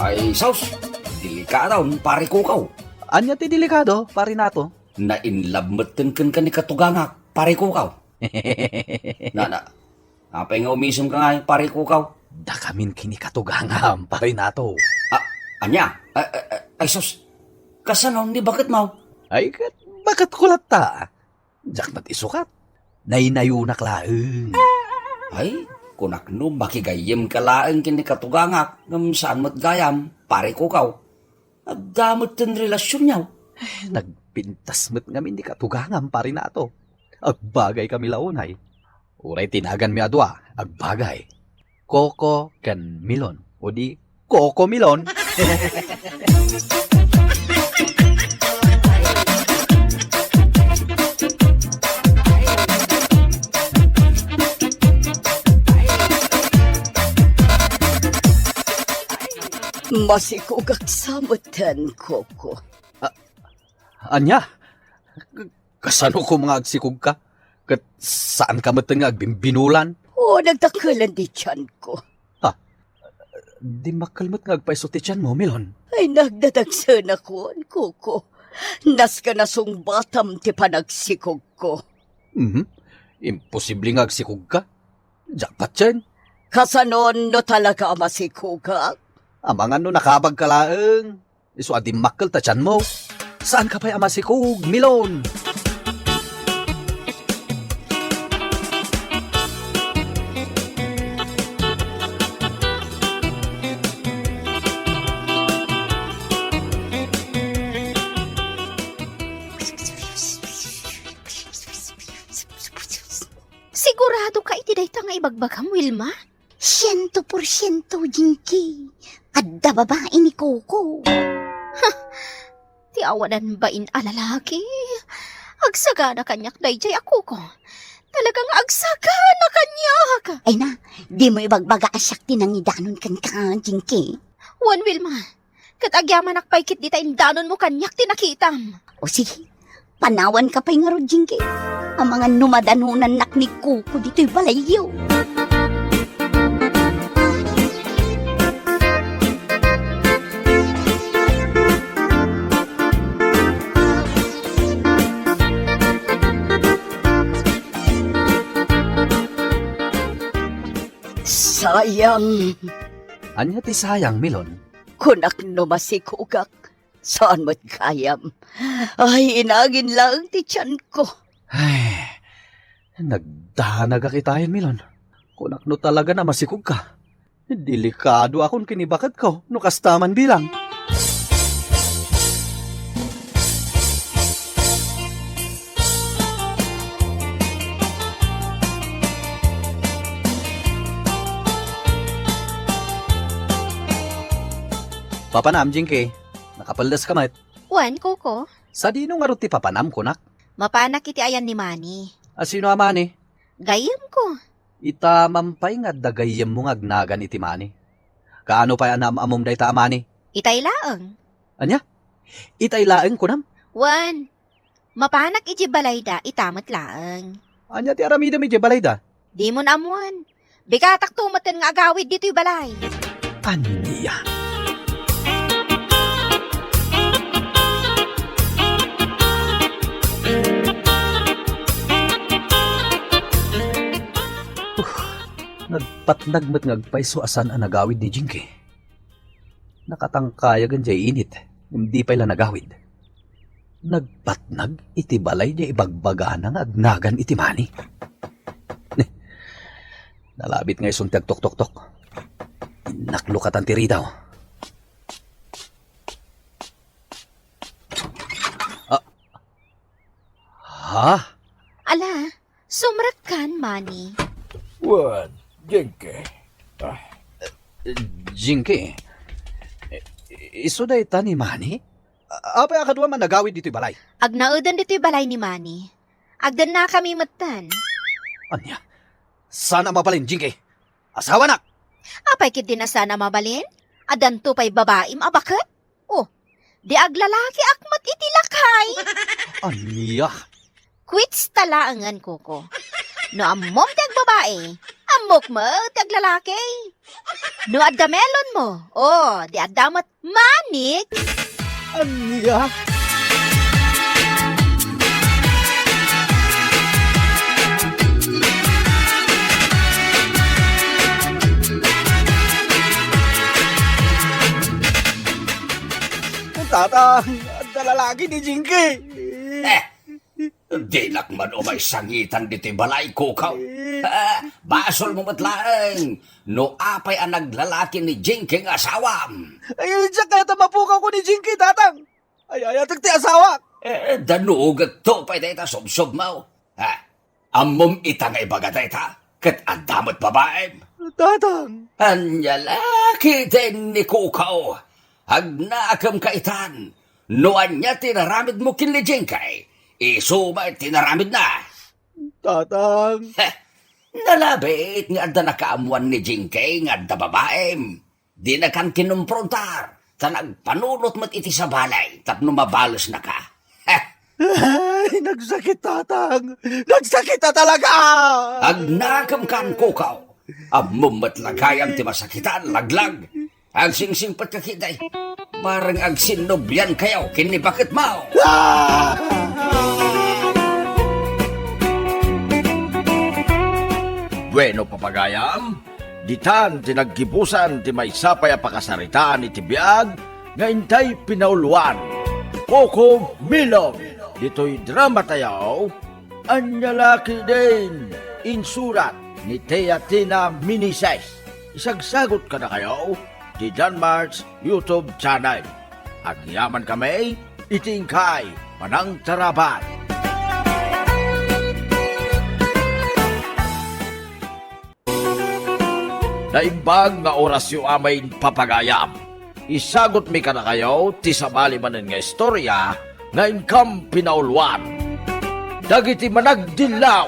Ay, sus! Delikado, pare Kukaw. Ania ti delikado, pare Nato? Na-in love metten kenka ni katugangak, pare Kukaw. Na, na, apay nga umisem ka nga, pare Kukaw? Dakamin ken ni katugangam, pare Nato. Ah, ania? Ay, ay, ay, ay, sus! Kasano ni baketmo? Ay, ket baketko latta. Diak met isukat. Naynayonak laeng. Ay, kunak no makigayyemka laeng ken ni katugangak, ngem saan met gayam, pare Kukaw. Adda metten relasionyo. Nagpintas met ngamin ni katugangam, pare Nato. Agbagaykami la unay. Uray ti naganmi a dua, agbagay. Koko ken Milon, o di Koko Milon. Masikogak sa metten, Koko. A-, ania? K-, kasano koma nga agsikogka? Ket saanka metten nga agbinbinulan? O, nagdakkelen ti tianko. Ha? Dimmakkel met nga agpayso ti tianmo, Milon. Ay, nagdadagsenakon, Koko. Nasken a sungbatam ti panagsikogko. Mhm. Imposible nga agsikogka. Diak patien. Kasano no talaga a masikogak? Amangan no nakabagka laeng. Isu a dimmakkel ta tianmo. Saanka pay a masikog, Milon? Sigurado ka iti dayta nga ibagbagam, Wilma? Siento porsiento, Jinky. Adda babai ni Koko. Ha! Ti awanan bain a lalaki. Agsagana kaniak daydiay a Koko. Talaga nga agsagana kaniak. Ay na, dimo ibagbaga a siak ti nangidanon kenka, Jinky. Wen, Wilma, ket agyamanak pay ketdi ta indanonmo kaniak ti nakitam. O sige, panawanka pay ngarud, Jinky. Amangan no madanonannak ni Koko ditoy balayyo. Sayang. Ania ti sayang, Milon? Kunak no masikogak, saan met gayam. Ay, inagin laeng ti tianko. Ay, nagdanagak itayen, Milon. Kunak no talaga a masikogka. Delikadoakon ken ni baketko no kasta man bilang. Papanam, Jinky. Nakapeldeska met. Wen, Koko. Sadino ngarud ti papanam, kunak? Mapanak iti ayan ni Manny. A sino a Manny? Gayyemko. Itamam pay nga adda gayyemmo nga agnagan iti Manny. Kaano pay a naam-ammom dayta a Manny? Itay laeng. Ania? Itay laeng, kunam? Wen, mapanak idiay balayda, ita met laeng. Ania ti aramidem idiay balayda? Dimon ammoen. Bigatakto metten nga agawid ditoy balay. Ania? Uh, nagpatnag met nga agpayso a saan a nagawid ni Jinky. Nakatangkayagen diay init, ngem di pay la nagawid. Nagpatnag iti balay diay ibagbagana nga agnagan iti Manny. Nalabit nga isun ti agtoktoktok. Innak lukatan ti ridaw. Ah. Ha? Ala, sumrekkan, Manny. Wen, Jinky. Ah. Jinky, isu dayta ni Manny? A-, apay a kaduam a nagawid ditoy balay? Agnaeden ditoy balay ni Manny. Agdennakami metten. Ania? Saan a mabalin, Jinky? Asawanak! Apay ketdi a saan a mabalin? Addanto pay babaim a baket? Oh, di aglalakiak met iti lakay. Ania? Kwitsta laengen, Koko. No ammom ti agbabai, ammok met ti aglalaki. No adda melon mo, o, di adda met manik. Ania? Tatang, adda lalaki ni Jinky. Eh, dinak man umay sangitan ditoy balay, Kukaw. Ah, basolmo met laeng no apay a naglalaki ni Jinky nga asawam. Ay, diak kayat a mapukawko ni Jinky, Tatang. Ay, ayatek ti asawak. Eh, danugekto pay dayta subsubmo. Ha? Ammom ita nga ibaga dayta? Ket adda met babaem. Tatang. Ania la ketdin ni Kukaw? Agnakem ka itan. No ania ti naramidmo ken ni Jinky, isu met ti naramidna. Tatang. Heh, nalabit nga adda nakaammoan ni Jinky nga adda babaem. Dinakan kinumprontar, ta nagpanunot met iti sabali tapno mabalesnaka. Heh! Ay, nagsakit, Tatang! Nagsakit a talaga! Agnakem kan, Kukaw! Ammom met la gayam ti masakitan, laglag. Agsingsingpet ka ketdi. Bareng agsinnublian kayo ken ni baketmo. Ah! Bueno, papagayam, ditan ti naggibusan ti maysa pay a pakasaritaan iti biag nga intay pinauluan. Kokob Milon, ditoy drama tayo, Ania la ketdin, insurat ni Tia Tina Minises. Isagsagot kadakayo ti Danmart's YouTube channel. Agyaman kami iti inkay panangtarabay. Naimbag nga orasyo amin, papagayam. Isagutmi kadakayo ti sabali manen nga istorya nga inkam pinauluan. Dagiti managdillaw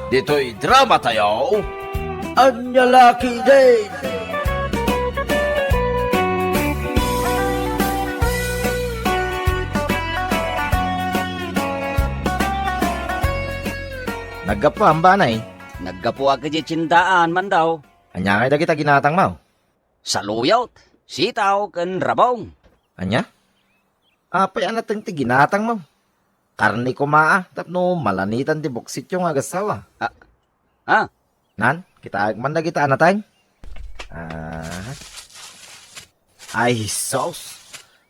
ditoy drama tayo, Ania la ketdin. Naggapuam, Banay? Naggapuak idiay tiendaan, Mandaw. Ania ngay dagita ginatangmo? Saluyot, sitaw, ken rabong. Ania? Apay a nateng ti ginatangmo? Karne koma a, tapno malanitan ti buksityo nga agassawa. Ah, ah. Nan, kitaek man dagita a nateng. Ah. Ay, sus!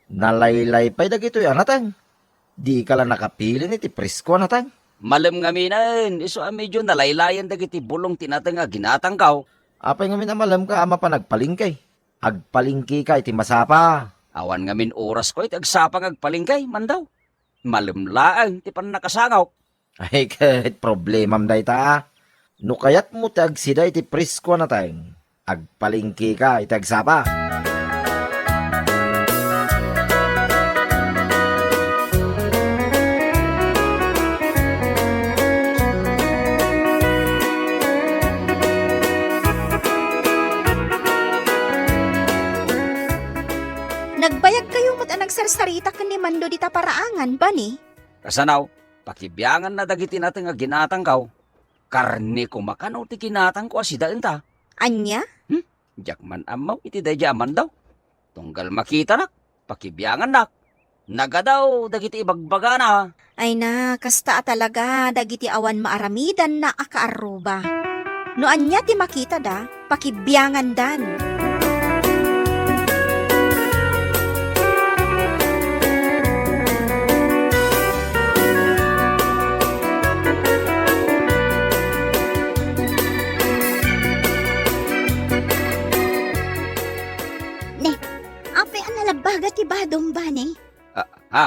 Nalaylay pay dagitoy a nateng. Dika la nakapilin iti presko a nateng. Malem ngaminen, isu a medio nalaylayen dagiti bulong ti nateng a ginatangko. Apay ngamin a malemka a mapan agpalengke? Agpalengkeka iti masapa. Awan ngamin orasko iti agsapa nga agpalengke, Mandaw. Malem laeng ti pannakasangok. Ay, ket problemam dayta. No kayatmo ti agsida iti presko a nateng, agpalengkeka iti agsapa. Nagbayagkayo met a nagsarsarita ken ni Mando dita paraangan, Bani? Kasano, pakibianganna dagiti nateng a ginatangko. Karne koma kano ti ginatangko a sidaenta. Ania? Hmm? Diak man ammo iti daydiay a Mandaw. Tunggal makitanak, pakibiangannak. Nagadaw dagiti ibagbagana. Ay na, kasta a talaga dagiti awan maaramidanna a kaarruba. No ania ti makitada, pakibiangandan. Ne, apay a nalabbaga ti badom, Bani? Ah, ha?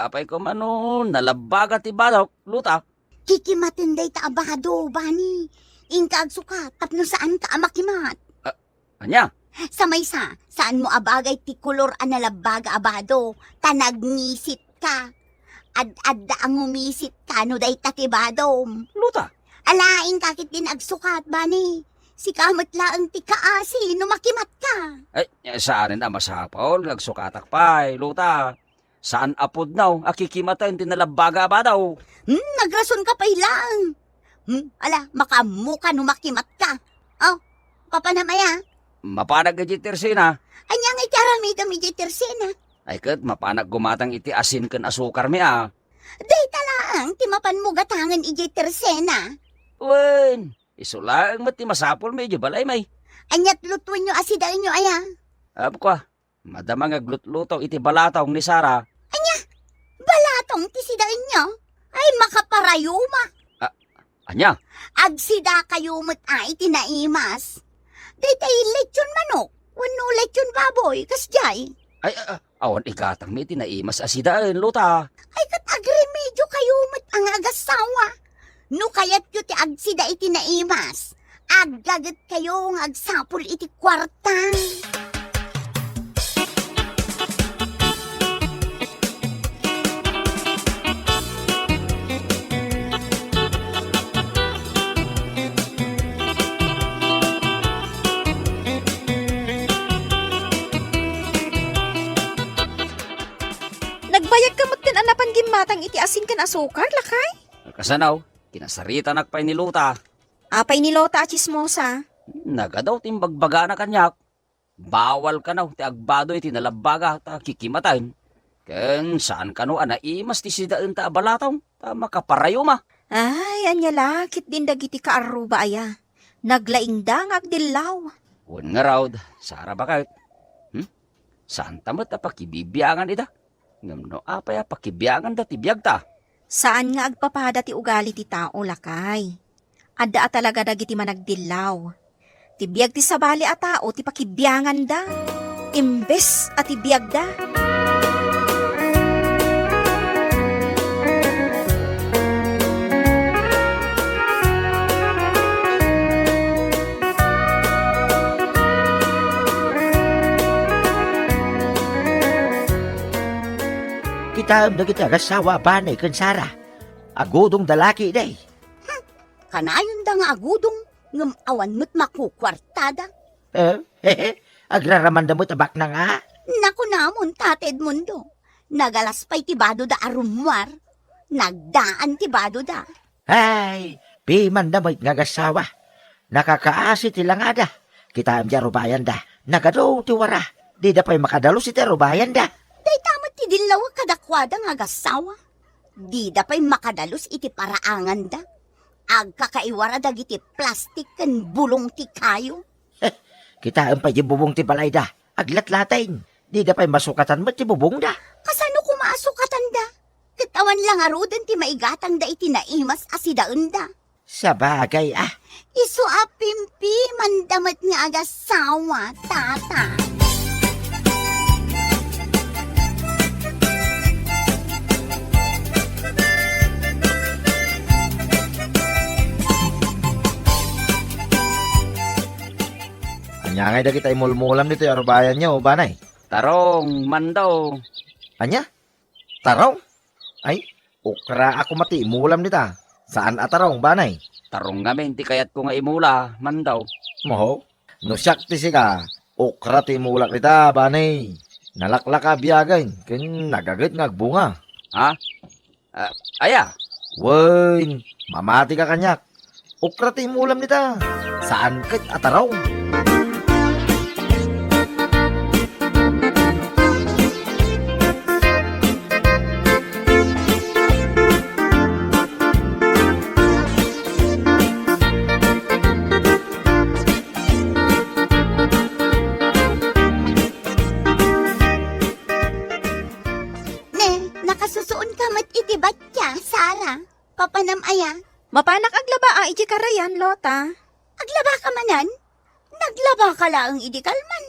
Apay koma no nalabbaga ti badok, Luta? Kikimaten dayta a bado, Bani. Inka agsukat tapno saanka a makimat. Ah, ania? Sa maysa, saanmo a bagay ti kolor a nalabbaga a bado, ta nagngisit ka. Ad-adda a ngumisit ka no dayta ti badom. Luta? Ala, inka ketdin agsukat, Bani. Sika met laeng ti kaasi no makimatka. Ay, saanen a masapul nga agsukatak pay, Luta. Saan a pudno a kikimaten ti nalabbaga a bado. Hmm, nagrasonka pay laeng. Hmm? Ala, makaammoka no makimatka. Oh, papanam aya? Mapanak iti tersena. Ania nga iti aramidem iti tersena? Ay ket, mapanak gumatang iti asin ken asukarmi a. Dayta laeng ti mapanmo gatangen iti tersena. Wen, isu laeng met ti masapulmi iti balaymi. Ania't lutuenyo a sidaenyo aya? Apko a, madama nga aglutluto iti balatong ni Sara. Ania? Balatong ti sidaenyo? Ay, makaparayuma. A-, ania? Agsidakayo met a iti naimas. Daytay lechon manok, wenno lechon baboy, kasdiay. Ay, a-, a-, awan igatangmi iti naimas a sidaen, Lota. Ay, ket agremediokayo met a nga agassawa. No kayatyo ti agsida iti naimas, aggagetkayo nga agsapul iti kuarta. Nagbayagka metten a napan gimmatang iti asin ken asukar, lakay? Kasano? Kinasaritanak pay ni Lota. Apay ni Lota a tsismosa? Nagadu ti imbagbagana kaniak. Bawal kano ti agbado iti nalabbaga ta kikimaten. Ken saan kano a naimas ti sidaenta a balatong ta makaparayuma. Ay, ania la ketdin dagiti kaarruba aya? Naglaingda nga agdillaw. Wen ngarud, Sara, baket. Hmm? Saanta met a pakibibiangan ida? Ngem no apay a pakibianganda ti biagta? Saan nga agpapada ti ugali ti tao, lakay. Adda a talaga dagiti managdillaw. Ti biag ti sabali a tao ti pakibianganda, imbes a ti biagda. Kitaem dagiti agassawa a Banay ken Sara. Agudongda la ketdi. Hmm, kanayonda nga agudong, ngem awan met makukuartada. Eh, agraramanda met a baknang a? Nakunamon, Tata Edmundo. Nagalas pay ti badoda a rummuar. Nagdaan ti badoda. Ay, pimanda met nga agassawa. Nakakaasi ti langada. Kitaem ti arubayanda. Nagadu ti wara. Dida pay makadalus iti arubayanda. Dayta met ti dillawek kadakuada nga agassawa. Dida pay makadalus iti paraanganda. Agkakaiwara dagiti plastik ken bulong ti kayo. Heh, kitaem pay ti bubong ti balayda. Aglatlaten. Dida pay masukatan met ti bubongda. Kasano koma a sukatanda? Ket awan la ngaruden ti maigatangda iti naimas a sidaenda. Sabagay a. Isu a pimpimanda met nga agassawa, Tata. Ania ngay dagita imulmulam ditoy arubayanyo, Banay? Tarong, Mando. Ania? Tarong? Ay, okra a koma ti imulam dita. Saan a tarong, Banay? Tarong ngamin ti kayatko nga imula, Mando. Mo, no siak ti sika, okra ti imulak dita, Banay. Nalaklaka a biagen, ken nagaget nga agbunga. Ha? Ah, aya? Wen, mamatika kaniak. Okra ti imulam dita. Saan ket a tarong. Ne, nakasusuonka met iti batya, Sara. Papanam aya? Mapanak aglaba a idiay karayan, Lota. Aglabaka manen? Naglabaka laeng idi kalman.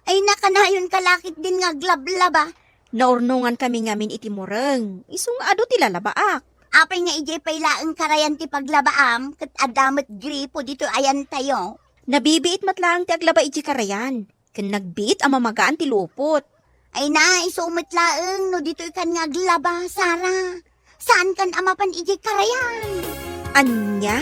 Ay, nakanayonka la ketdin nga aglablaba. Naurnongankami ngamin iti mureng. Isu nga adu ti lalabaak. Apay nga idiay pay laeng karayan ti paglabaam ket adda met gripo ditoy ayantayo? Nabibiit met laeng ti aglaba idiay karayan. Ken nagbiit a mamagaan ti lupot. Ay na, isu met laeng no ditoykan nga aglaba, Sara. Saankan a mapan idiay karayan. Ania?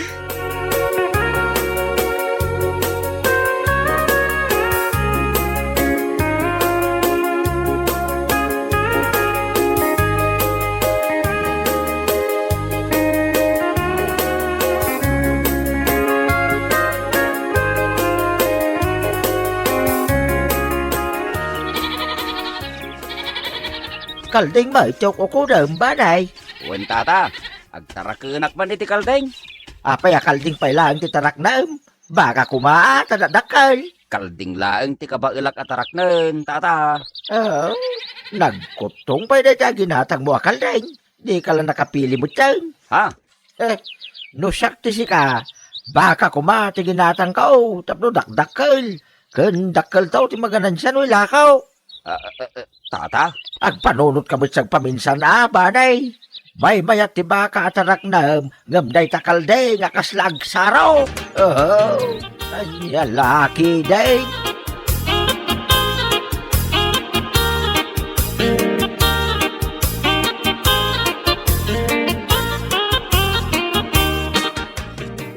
Kalding met ti ukukudem, banay. Wen, tata, agtarakenak man iti kalding. Apay a kalding pay laeng ti taraknem? Baka koma a ta dakdakkel. Kalding laeng ti kabaelak a taraknen, tata. Oh, nagkuttong pay dayta a ginatangmo a kalding. Dika la nakapili metten. Ha? Eh, no siak ti sika, baka koma ti ginatangko tapno dakdakkel. Ken dakkelto ti maganansian no ilakaw. Ah, ah, ah, ah, tata? Agpanunotka met sa agpaminsan a, banay. Maymayat ti baka a taraknem, ngem dayta kalding a kasla agsaro. Oh, ania la ketdin?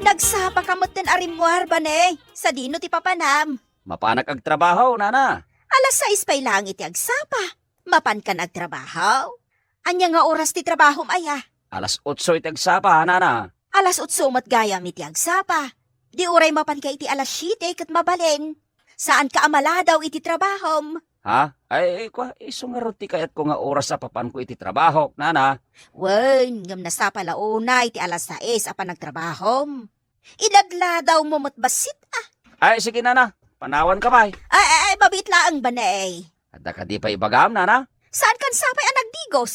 Nagsapaka metten a rimmuar, banay. Sadino ti papanam? Mapanak agtrabaho, nana. Alas sais pay laeng iti agsapa. Mapankan agtrabaho? Ania nga oras ti trabahom aya? Alas otso iti agsapa, nana. Alas otso met gayam iti agsapa. Di uray mapanka iti alas siete ket mabalin. Saanka a maladaw iti trabahom. Ha? Ay, kua, isu ngarud ti kayatko nga oras a papanko iti trabahok, nana. Wen, ngem nasapa la unay ti alas sais a panagtrabahom. Idagladawmo met bassit, a. Ay, sige, nana. Panawanka pay. Ay, ay, ay, mabiit laeng, banay. Adda kadi pay ibagam, nana? Saankan sapay a nagdigos?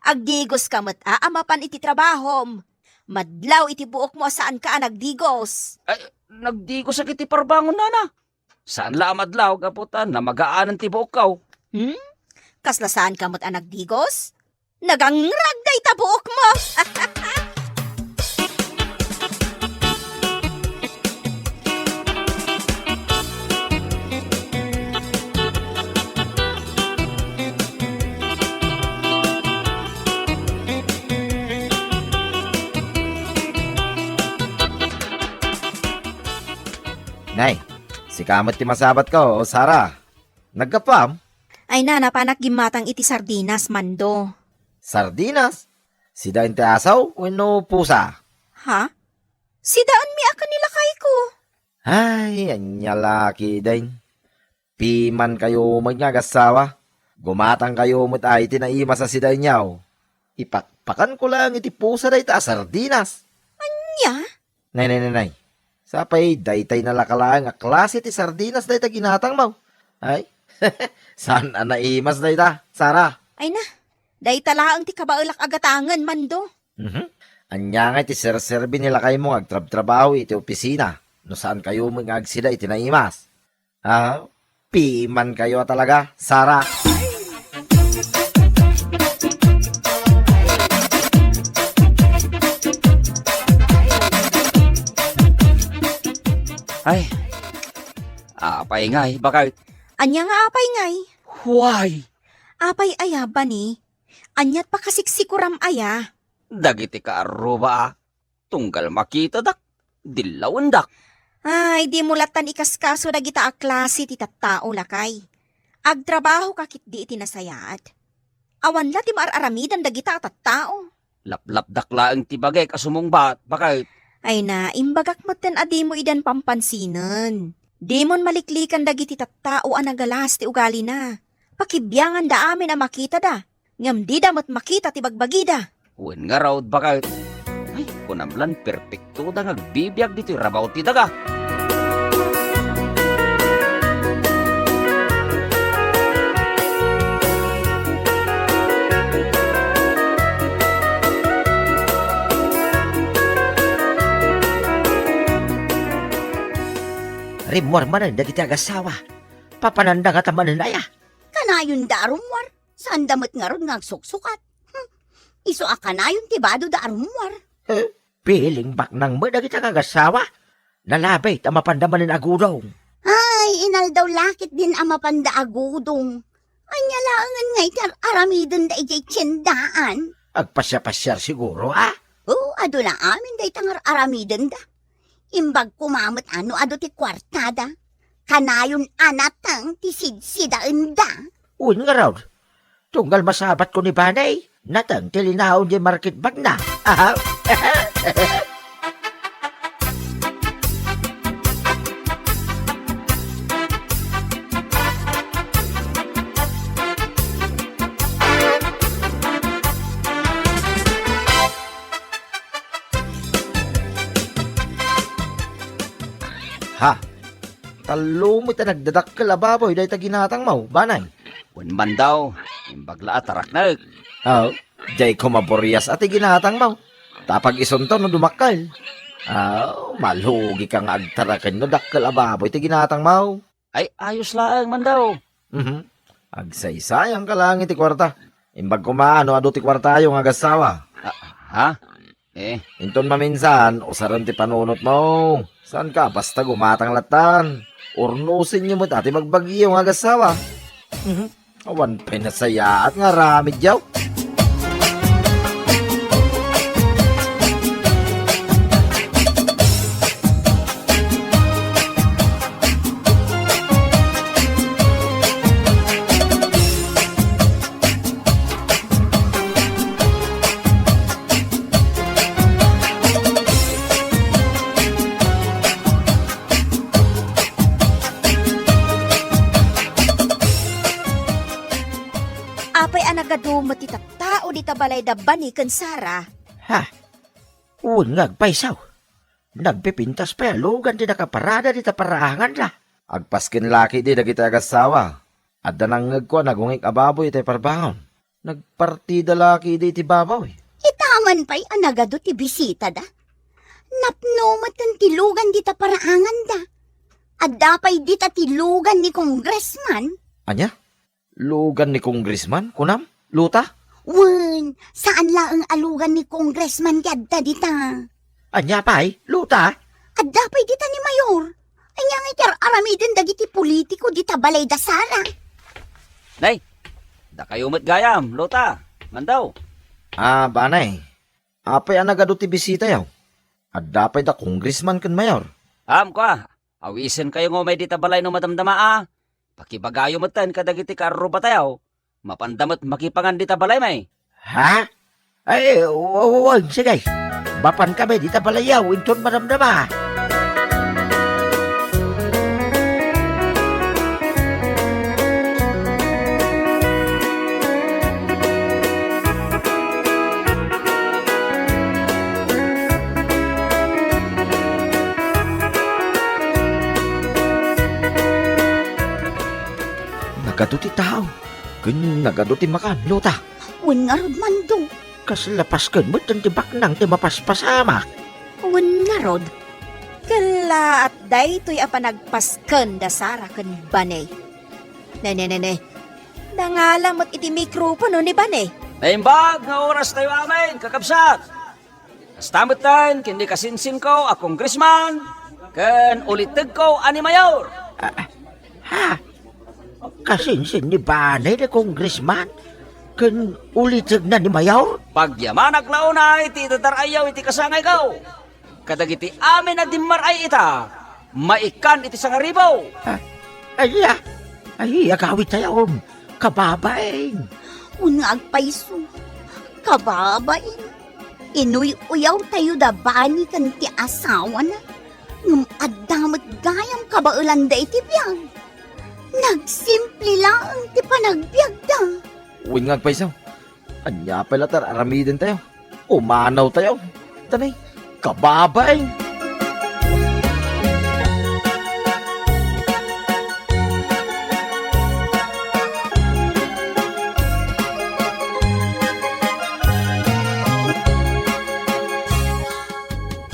Agdigoska met a, a mapan iti trabahom. Madlaw iti buokmo a saanka a nagdigos. Ay, nagdigosak iti parbangon, nana. Saan la a madlaw gapu ta namagaanan ti buokko. Hmm? Kasla saanka met a nagdigos? Nagangrag dayta buokmo! Nay, sika met ti masabatko, Sara. Naggapuam? Ay na, napanak gimmatang iti sardinas, Mando. Sardinas? Sidaen ti asaw wenno pusa? Ha? Sidaenmi a ken ni lakayko. Ay, ania la ketdin. Pimankayo met nga agassawa. Gumatangkayo met a iti naimas a sidaenyo. Ipakpakanko laeng iti pusa dayta a sardinas. Ania? Nay, nay, nay, nay. Sapay, daytay nalaka laeng a klase ti sardinas dayta ginatangmo. Ay, saan a naimas dayta, Sara? Ay na, dayta laeng ti kabaelak a gatangen, Mando. Mhm. Ania ngay ti serserbi ni lakaymo nga agtrabtrabaho iti opisina no saankayo met nga agsida iti naimas? Ah, pimankayo a talaga, Sara. Ay, apay ngay, bakit? Ania nga apay ngay? Why? Apay aya, bani? Aniat pakasiksikuram aya? Dagiti kaarruba, a. Tunggal makitadak, dillawendak. Ay, dimo lattan ikaskaso dagita a klase ti tattao, lakay. Agtrabahoka ketdi iti nasayaat. Awan la ti maar-aramidan dagita a tattao. Laplapdak laeng ti bagek a sumungbat, bakit? Ay na, imbagak metten a dimo idan pampansinen. Dimon maliklikan dagiti tattao a nagalas ti ugalina. Pakibianganda amin a makitada. Ngem dida met makita ti bagbagida. Wen ngarud, bakit? Ay, kunam lan perpektoda nga agbibiag ditoy rabaw ti daga. Rimmuar manen dagiti agassawa. Papananda ngata manen aya? Kanayonda a rummuar. Saanda met ngarud nga agsuksukat. Hmm. Isu a kanayon ti badoda a rummuar. Eh, piling baknang met dagita nga agassawa. Nalabit a mapanda manen agudong. Ay, inaldaw la ketdin a mapanda agudong. Ania laengen ngay ti ar-aramidenda idiay tiendaan? Agpasiapasiar siguro, a? Oo, adu la amin dayta nga ar-aramidenda. Imbag koma met a no adu ti kuartada. Kanayon a nateng ti sidsidaenda. Wen ngarud, tunggal masabatko ni Banay, nateng ti linaon diay market bagna. Aha. Tallo met a nagdadakkel a baboy dayta ginatangmo, banay. Wen man daw, imbag la a taraknek. Aw, diay ko maburias a ti ginatangmo. Ta pag-isunto no dumakkel. Aw, malugika nga agtaraken no dakkel a baboy ti ginatangmo. Ay, ayos laeng man daw. Mhm. Agsaysayangka laeng iti kuarta. Imbag koma no adu ti kuartayo nga agassawa. Ah, ha? Eh. Inton maminsan, usaren ti panunotmo. Saanka basta gumatang lattan. Urnosenyo met a ti bagbagio nga agassawa. Mhm. Awan pay nasayaat nga aramidyo. Apay a nagadu met ti tattao dita balay da Bani ken Sara? Ha? Wen nga agpayso. Nagpipintas pay a lugan ti nakaparada dita paraanganda. Agpasken la ketdi dagiti agassawa. Adda nangngegko a nagungik a baboy itay parbangon. Nagpartida la ketdi iti baboy. Ita man pay a nagadu ti bisitada. Napno met ti lugan dita paraanganda. Adda pay dita ti lugan ni Congressman. Ania? Lugan ni Congressman, kunam? Luta? Wen, saan laeng a lugan ni Congressman ti adda dita. Ania pay, Luta? Adda pay dita ni Mayor. Ania nga iti ar-aramiden dagiti politiko dita balay da Sara? Nay, dakayo met gayam, Luta. Mandaw. Ah, banay. Apay a nagadu ti bisitayo? Adda pay da Congressman ken Mayor. Am, kua, awisenkayo nga umay dita balay no madamdama a. Pakibagayo metten kadagiti kaarrubatayo. Mapanda met makipangan dita balay, may. Ha? Ay, wa-, wa-, wa-, sige. Mapan kami dita balayaw, inton madamdama. Nagadu ti tao, ken nagadu ti makan, Luta. Wen ngarud, Mando. Kasla pasken met ti baknang ti mapaspasamak. Wen ngarud, kellaat daytoy a panagpasken da Sara ken Bane. Ne, ne, ne, ne. Dangala met iti mikropono ni Bane. Naimbag nga orastayo amin, kakabsat. Kasta metten ken ni kasinsinko a congressman ken ulitegko a ni mayor. Ah, ha? Kasinsin ni Bane ni congressman ken ulitegna ni mayor? Pagyamanak la unay ti idadar-ayaw iti kasangayko. Kadagiti amin a dimmar-ay ita, maikkan iti sangaribu. Ah, aya? Ay, agawidtayo, kababain. Wen nga agpayso, kababain. Inuy-uyawtayo da Bani ken ti asawana, ngem adda met gayam kabaelanda iti biag. Nagsimple laeng ti panagbiagda. Wen nga agpayso, ania pay la ti ar-aramidentayo? Umanawtayo. Tanay, kababain.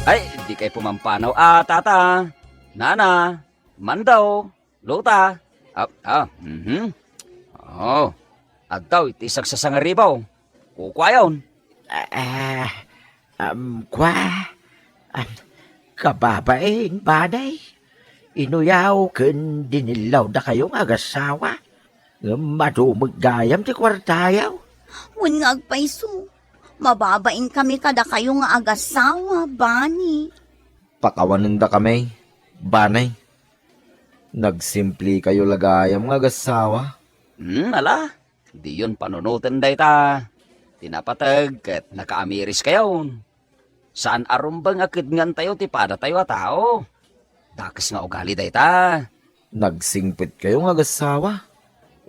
Ay, dikay pumampanaw a, tata, nana, mandaw, Luta. Ah, ah, mhm. Oh, addaw iti sagsasangaribaw. Kukuayon. Ah, um, kua, um, kababain, Bane. Inuyaw ken dinillawdakayo nga agassawa. Ngem adu met gayam ti kuartayo. Wen nga agpayso, mababainkami kadakayo nga agassawa, Bani. Pakawanendakami, Bane. Nagsimplekayo la gayam nga agassawa. Hmm, ala, diyon panunoten dayta. Ti napateg ket nakaamiriskayon. Saan a rumbeng a kedngantayo ti padatayo a tao. Dakes nga ugali dayta. Nagsingpetkayo nga agassawa.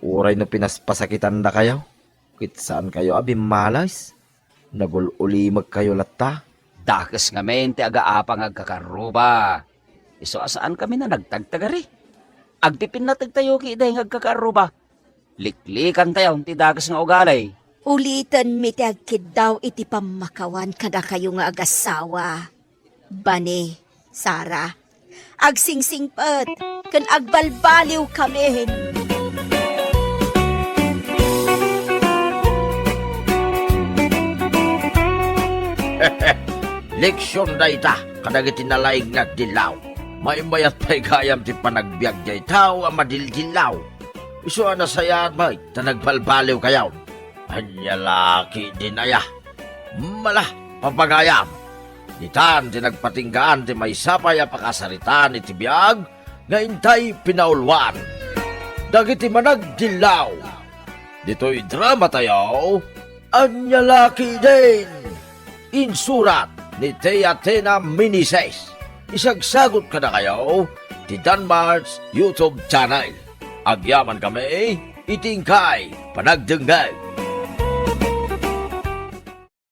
Uray no pinaspasakitandakayo, ket saankayo a bimmalas. Nagul-ulimekkayo latta. Dakes ngamin ti agaapa nga agkakarruba. Isu a saankami a nagtagtagari. Agpipinnategtayo ketdi nga agkakaarruba. Liklikantayon ti dakes nga ugali. Ulitenmi ti agkiddaw iti pammakawan kadakayo nga agasawa. Bani, Sara, agsingsingpet ken agbalbaliwkamin. Leksion dayta kadagiti nalaing nga agdillaw. Maymayat pay gayam ti panagbiag dayta a madildillaw. Isu a nasayaat met ta nagbalbaliwkayon. Ania la ketdin aya? Mala, papagayam. Ditan ti nagpatinggaan ti maysa pay a pakasaritaan iti biag nga intay pinauluan. Dagiti managdillaw. Ditoy dramatayo, Ania la ketdin? Insurat ni Tia Tena Minises. Isagsagut kadakayo ti Danmar's YouTube channel. Agyamankami iti inkay panagdengngeg.